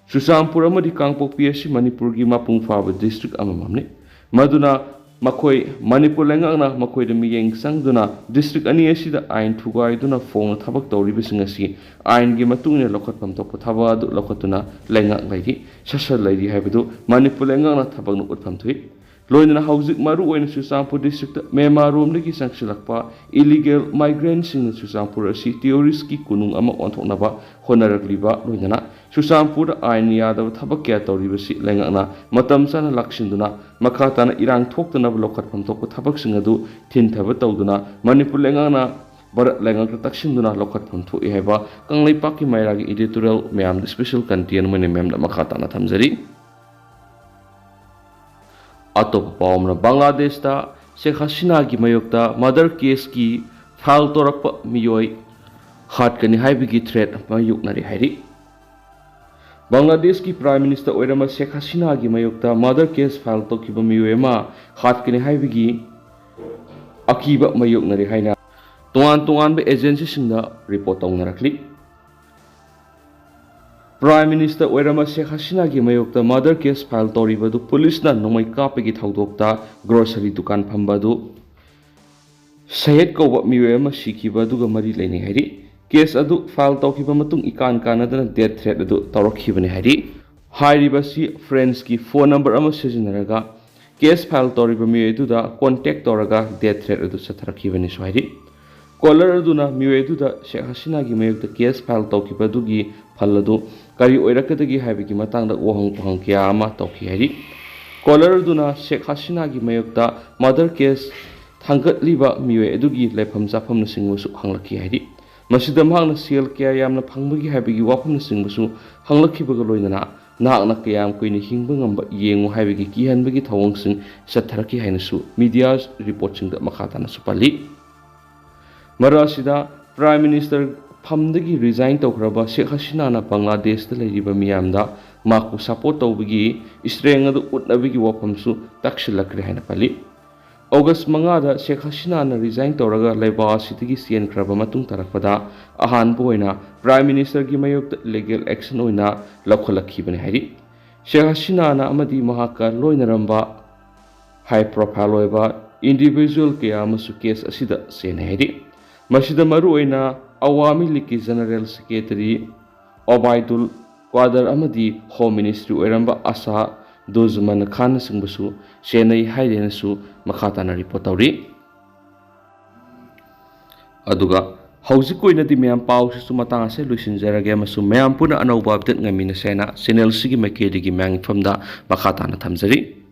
ꯆꯨꯔꯆꯥꯟꯄꯨꯔ ꯑꯃꯗꯤ ꯀꯥꯡꯄꯣꯛꯄꯤ ꯑꯁꯤ ꯃꯅꯤꯄꯨꯔꯒꯤ ꯃꯄꯨꯡ ꯐꯥꯕ district ꯑꯃꯃꯝꯅꯤ꯫ ꯃꯗꯨꯅ ꯃꯈꯣꯏ, ꯃꯅꯤꯄꯨꯔ ꯂꯩꯉꯥꯛꯅ ꯃꯈꯣꯏꯗ ꯃꯤꯠꯌꯦꯡ ꯆꯪꯗꯨꯅ district ꯑꯅꯤ ꯑꯁꯤꯗ ꯑꯥꯏꯟ ꯊꯨꯒꯥꯏꯗꯨꯅ ꯐꯣꯡꯅ ꯊꯕꯛ ꯇꯧꯔꯤꯕꯁꯤꯡ ꯑꯁꯤ ꯑꯥꯏꯟꯒꯤ ꯃꯇꯨꯡ ꯏꯟꯅ ꯂꯧꯈꯠꯐꯝ ꯊꯣꯛꯄ ꯊꯕꯛ ꯑꯗꯨ ꯂꯧꯈꯠꯇꯨꯅ ꯂꯩꯉꯥꯛ ꯂꯩꯔꯤ, ꯁꯥꯁꯟ ꯂꯩꯔꯤ ꯍꯥꯏꯕꯗꯨ ꯃꯅꯤꯄꯨꯔ ꯂꯩꯉꯥꯛꯅ ꯊꯕꯛꯅ ꯎꯠꯐꯝ ꯊꯣꯛꯏ꯫ ꯂꯣꯏꯅꯅ ꯍꯧꯖꯤꯛ ꯃꯔꯨ ꯑꯣꯏꯅ ꯆꯨꯔꯆꯥꯟꯄꯨꯔ districtꯅ ꯃ꯭ꯌꯥꯟꯃꯥꯔꯔꯣꯝꯗꯒꯤ ꯆꯪꯁꯤꯜꯂꯛꯄ illegal migrantꯁꯤꯡꯅ ꯆꯨꯔꯆꯥꯟꯄꯨꯔ ꯑꯁꯤ terroristꯀꯤ ꯀꯣꯅꯨꯡ ꯑꯃ ꯑꯣꯟꯊꯣꯛꯅꯕ ꯍꯣꯠꯅꯔꯛꯂꯤꯕ, ꯂꯣꯏꯅꯅ ꯆꯨꯔꯆꯥꯟꯄꯨꯔꯗ ꯑꯥꯏꯟ ꯌꯥꯗꯕ ꯊꯕꯛ ꯀꯌꯥ ꯇꯧꯔꯤꯕꯁꯤ ꯂꯩꯉꯥꯛꯅ ꯃꯇꯝ ꯆꯥꯅ ꯂꯥꯛꯁꯤꯟꯗꯨꯅ ꯃꯈꯥ ꯇꯥꯅ ꯏꯔꯥꯡ ꯊꯣꯛꯇꯅꯕ ꯂꯧꯈꯠꯐꯝ ꯊꯣꯛꯄ ꯊꯕꯛꯁꯤꯡ ꯑꯗꯨ ꯊꯤꯟꯊꯕ ꯇꯧꯗꯨꯅ ꯃꯅꯤꯄꯨꯔ ꯂꯩꯉꯥꯛꯅ ꯚꯥꯔꯠ ꯂꯩꯉꯥꯛꯇ ꯇꯛꯁꯤꯟꯗꯨꯅ ꯂꯧꯈꯠꯐꯝ ꯊꯣꯛꯏ ꯍꯥꯏꯕ ꯀꯪꯂꯩꯄꯥꯛꯀꯤ ꯃꯩꯔꯥꯒꯤ editorial ꯃꯌꯥꯝꯗ special content ꯑꯣꯏꯅ ꯃꯌꯥꯝꯗ ꯃꯈꯥ ꯇꯥꯅ ꯊꯝꯖꯔꯤ꯫ ꯑꯇꯣꯞꯄ ꯄꯥꯎ ꯑꯃꯅ, ꯕꯪꯒ꯭ꯂꯥꯗꯦꯁꯇ ꯁꯦꯈ ꯍꯁꯤꯅꯥꯒꯤ ꯃꯥꯌꯣꯛꯇ murder caseꯀꯤ ꯐꯥꯏꯜ ꯇꯧꯔꯛꯄ ꯃꯤꯑꯣꯏ ꯍꯥꯠꯀꯅꯤ ꯍꯥꯏꯕꯒꯤ ꯊ꯭ꯔꯦꯠ ꯃꯥꯌꯣꯛꯅꯔꯤ ꯍꯥꯏꯔꯤ꯫ ꯕꯪꯒ꯭ꯂꯥꯗꯦꯁꯀꯤ ꯄ꯭ꯔꯥꯏꯝ ꯃꯤꯅꯤꯁꯇꯔ ꯑꯣꯏꯔꯝꯕ ꯁꯦꯈ ꯍꯁꯤꯅꯥꯒꯤ ꯃꯥꯌꯣꯛꯇ ꯃꯔꯗꯔ ꯀꯦꯁ ꯐꯥꯏꯜ ꯇꯧꯈꯤꯕ ꯃꯤꯑꯣꯏ ꯑꯃ ꯍꯥꯠꯀꯅꯤ ꯍꯥꯏꯕꯒꯤ ꯑꯀꯤꯕ ꯃꯥꯌꯣꯛꯅꯔꯤ ꯍꯥꯏꯅ ꯇꯣꯉꯥꯟ ꯇꯣꯉꯥꯟꯕ ꯑꯦꯖꯦꯟꯁꯤꯁꯤꯡꯗ ꯔꯤꯄꯣꯔꯠ ꯇꯧꯅꯔꯛꯂꯤ꯫ ꯄ꯭ꯔꯥꯏꯝ ꯃꯤꯅꯤꯁꯇꯔ ꯑꯣꯏꯔꯝꯕ ꯁꯦꯈ ꯍꯁꯤꯅꯥꯒꯤ ꯃꯥꯌꯣꯛꯇ ꯃꯔꯗꯔ ꯀꯦꯁ ꯐꯥꯏꯜ ꯇꯧꯔꯤꯕ ꯑꯗꯨ ꯄꯨꯂꯤꯁꯅ ꯅꯣꯡꯃꯩ ꯀꯥꯞꯄꯒꯤ ꯊꯧꯗꯣꯛꯇ ꯒ꯭ꯔꯣꯁꯔꯤ ꯗꯨꯀꯥꯟ ꯐꯝꯕ ꯑꯗꯨ ꯁꯌꯦꯗ ꯀꯧꯕ ꯃꯤꯑꯣꯏ ꯑꯃ ꯁꯤꯈꯤꯕ ꯑꯗꯨꯒ ꯃꯔꯤ ꯂꯩꯅꯩ ꯍꯥꯏꯔꯤ꯫ ꯀꯦꯁ ꯑꯗꯨ ꯐꯥꯏꯜ ꯇꯧꯈꯤꯕ ꯃꯇꯨꯡ ꯏꯀꯥꯟ ꯀꯥꯟꯅꯗꯅ ꯗꯦꯠ ꯊ꯭ꯔꯦꯠ ꯑꯗꯨ ꯇꯧꯔꯛꯈꯤꯕꯅꯤ ꯍꯥꯏꯔꯤ꯫ ꯍꯥꯏꯔꯤꯕꯁꯤ ꯐ꯭ꯔꯦꯟꯁꯀꯤ ꯐꯣꯟ ꯅꯝꯕꯔ ꯑꯃ ꯁꯤꯖꯤꯟꯅꯔꯒ ꯀꯦꯁ ꯐꯥꯏꯜ ꯇꯧꯔꯤꯕ ꯃꯤꯑꯣꯏ ꯑꯗꯨꯗ ꯀꯣꯟꯇꯦꯛ ꯇꯧꯔꯒ ꯗꯦꯠ ꯊ꯭ꯔꯦꯠ ꯑꯗꯨ ꯆꯠꯊꯔꯛꯈꯤꯕꯅꯤꯁꯨ ꯍꯥꯏꯔꯤ꯫ ꯀꯣꯂꯔ ꯑꯗꯨꯅ ꯃꯤꯑꯣꯏ ꯑꯗꯨꯗ ꯁꯦꯈ ꯍꯁꯤꯅꯥꯒꯤ ꯃꯥꯌꯣꯛꯇ ꯀꯦꯁ ꯐꯥꯏꯜ ꯇꯧꯈꯤꯕ ꯑꯗꯨꯒꯤ ꯐꯜ ꯑꯗꯨ ꯀꯔꯤ ꯑꯣꯏꯔꯛꯀꯗꯒꯦ ꯍꯥꯏꯕꯒꯤ ꯃꯇꯥꯡꯗ ꯋꯥꯍꯪ ꯄꯥꯎꯍꯪ ꯀꯌꯥ ꯑꯃ ꯇꯧꯈꯤ ꯍꯥꯏꯔꯤ꯫ ꯀꯣꯂꯔ ꯑꯗꯨꯅ ꯁꯦꯈ ꯍꯁꯤꯅꯥꯒꯤ ꯃꯥꯌꯣꯛꯇ ꯃꯔꯗꯔ ꯀꯦꯁ ꯊꯥꯡꯒꯠꯂꯤꯕ ꯃꯤꯑꯣꯏ ꯑꯗꯨꯒꯤ ꯂꯩꯐꯝ ꯆꯥꯐꯝꯅꯆꯤꯡꯕꯁꯨ ꯍꯪꯂꯛꯈꯤ ꯍꯥꯏꯔꯤ꯫ ꯃꯁꯤꯗ ꯃꯍꯥꯛꯅ ꯁꯦꯜ ꯀꯌꯥ ꯌꯥꯝꯅ ꯐꯪꯕꯒꯦ ꯍꯥꯏꯕꯒꯤ ꯋꯥꯐꯝꯅꯆꯤꯡꯕꯁꯨ ꯍꯪꯂꯛꯈꯤꯕꯒ ꯂꯣꯏꯅꯅ ꯅꯍꯥꯛꯅ ꯀꯌꯥꯝ ꯀꯨꯏꯅ ꯍꯤꯡꯕ ꯉꯝꯕ ꯌꯦꯡꯉꯨ ꯍꯥꯏꯕꯒꯤ ꯀꯤꯍꯟꯕꯒꯤ ꯊꯧꯑꯣꯡꯁꯤꯡ ꯆꯠꯊꯔꯛꯈꯤ ꯍꯥꯏꯅꯁꯨ ꯃꯤꯗꯤꯌꯥ ꯔꯤꯄꯣꯔꯠꯁꯤꯡꯗ ꯃꯈꯥ ꯇꯥꯅꯁꯨ ꯄꯜꯂꯤ꯫ ꯃꯔꯛ ꯑꯁꯤꯗ ꯄ꯭ꯔꯥꯏꯝ ꯃꯤꯅꯤꯁꯇꯔ ꯐꯝꯗꯒꯤ ꯔꯤꯖꯥꯏꯟ ꯇꯧꯈ꯭ꯔꯕ ꯁꯦꯈ ꯍꯁꯤꯅꯥꯅ ꯕꯪꯒ꯭ꯂꯥꯗꯦꯁꯇ ꯂꯩꯔꯤꯕ ꯃꯤꯌꯥꯝꯗ ꯃꯍꯥꯛꯄꯨ ꯁꯄꯣꯔꯠ ꯇꯧꯕꯒꯤ ꯏꯁꯇ꯭ꯔꯦꯡ ꯑꯗꯨ ꯎꯠꯅꯕꯒꯤ ꯋꯥꯐꯝꯁꯨ ꯇꯛꯁꯤꯜꯂꯛꯈ꯭ꯔꯦ ꯍꯥꯏꯅ ꯄꯜꯂꯤ꯫ ꯑꯣꯒꯁ ꯃꯉꯥꯗ ꯁꯦꯈ ꯍꯁꯤꯅꯥꯅ ꯔꯤꯖꯥꯏꯟ ꯇꯧꯔꯒ ꯂꯩꯕꯥꯛ ꯑꯁꯤꯗꯒꯤ ꯆꯦꯟꯈ꯭ꯔꯕ ꯃꯇꯨꯡ ꯇꯥꯔꯛꯄꯗ ꯑꯍꯥꯟꯕ ꯑꯣꯏꯅ ꯄ꯭ꯔꯥꯏꯝ ꯃꯤꯅꯤꯁꯇꯔꯒꯤ ꯃꯥꯌꯣꯛꯇ ꯂꯤꯒꯦꯜ ꯑꯦꯛꯁꯟ ꯑꯣꯏꯅ ꯂꯧꯈꯠꯂꯛꯈꯤꯕꯅꯤ ꯍꯥꯏꯔꯤ꯫ ꯁꯦꯈ ꯍꯁꯤꯅꯥꯅ ꯑꯃꯗꯤ ꯃꯍꯥꯛꯀ ꯂꯣꯏꯅꯔꯝꯕ ꯍꯥꯏ ꯄ꯭ꯔꯣꯐꯥꯏꯜ ꯑꯣꯏꯕ ꯏꯟꯗꯤꯚꯤꯖꯨꯋꯦꯜ ꯀꯌꯥ ꯑꯃꯁꯨ ꯀꯦꯁ ꯑꯁꯤꯗ ꯆꯦꯟꯅꯩ ꯍꯥꯏꯔꯤ꯫ ꯃꯁꯤꯗ ꯃꯔꯨꯑꯣꯏꯅ ꯑꯋꯥꯃꯤ ꯂꯤꯒꯀꯤ ꯖꯦꯅꯔꯦꯜ ꯁꯦꯀ꯭ꯔꯦꯇꯔꯤ ꯑꯣꯕꯥꯏꯗꯨꯜ ꯀ꯭ꯋꯥꯗꯔ ꯑꯃꯗꯤ ꯍꯣꯝ ꯃꯤꯅꯤꯁꯇ꯭ꯔꯤ ꯑꯣꯏꯔꯝꯕ ꯑꯁꯥ ꯗꯨꯖꯃꯟ ꯈꯥꯟꯅꯆꯤꯡꯕꯁꯨ ꯆꯦꯟꯅꯩ ꯍꯥꯏꯔꯦꯅꯁꯨ ꯃꯈꯥ ꯇꯥꯅ ꯔꯤꯄꯣꯔꯠ ꯇꯧꯔꯤ꯫ ꯑꯗꯨꯒ ꯍꯧꯖꯤꯛꯀꯤ ꯑꯣꯏꯅꯗꯤ ꯃꯌꯥꯝ ꯄꯥꯎꯁꯤꯁꯨ ꯃꯇꯥꯡ ꯑꯁꯤꯗ ꯂꯣꯏꯁꯤꯟꯖꯔꯒꯦ ꯑꯃꯁꯨꯡ ꯃꯌꯥꯝ ꯄꯨꯟꯅ ꯑꯅꯧꯕ ꯑꯞꯗꯦꯠ ꯉꯥꯏꯃꯤꯟꯅꯁꯦ ꯍꯥꯏꯅ ꯆꯦꯅꯦꯜꯁꯤꯒꯤ ꯃꯥꯏꯀꯩꯗꯒꯤ ꯃꯌꯥꯝꯒꯤ ꯃꯐꯝꯗ ꯃꯈꯥ ꯇꯥꯅ ꯊꯝꯖꯔꯤ꯫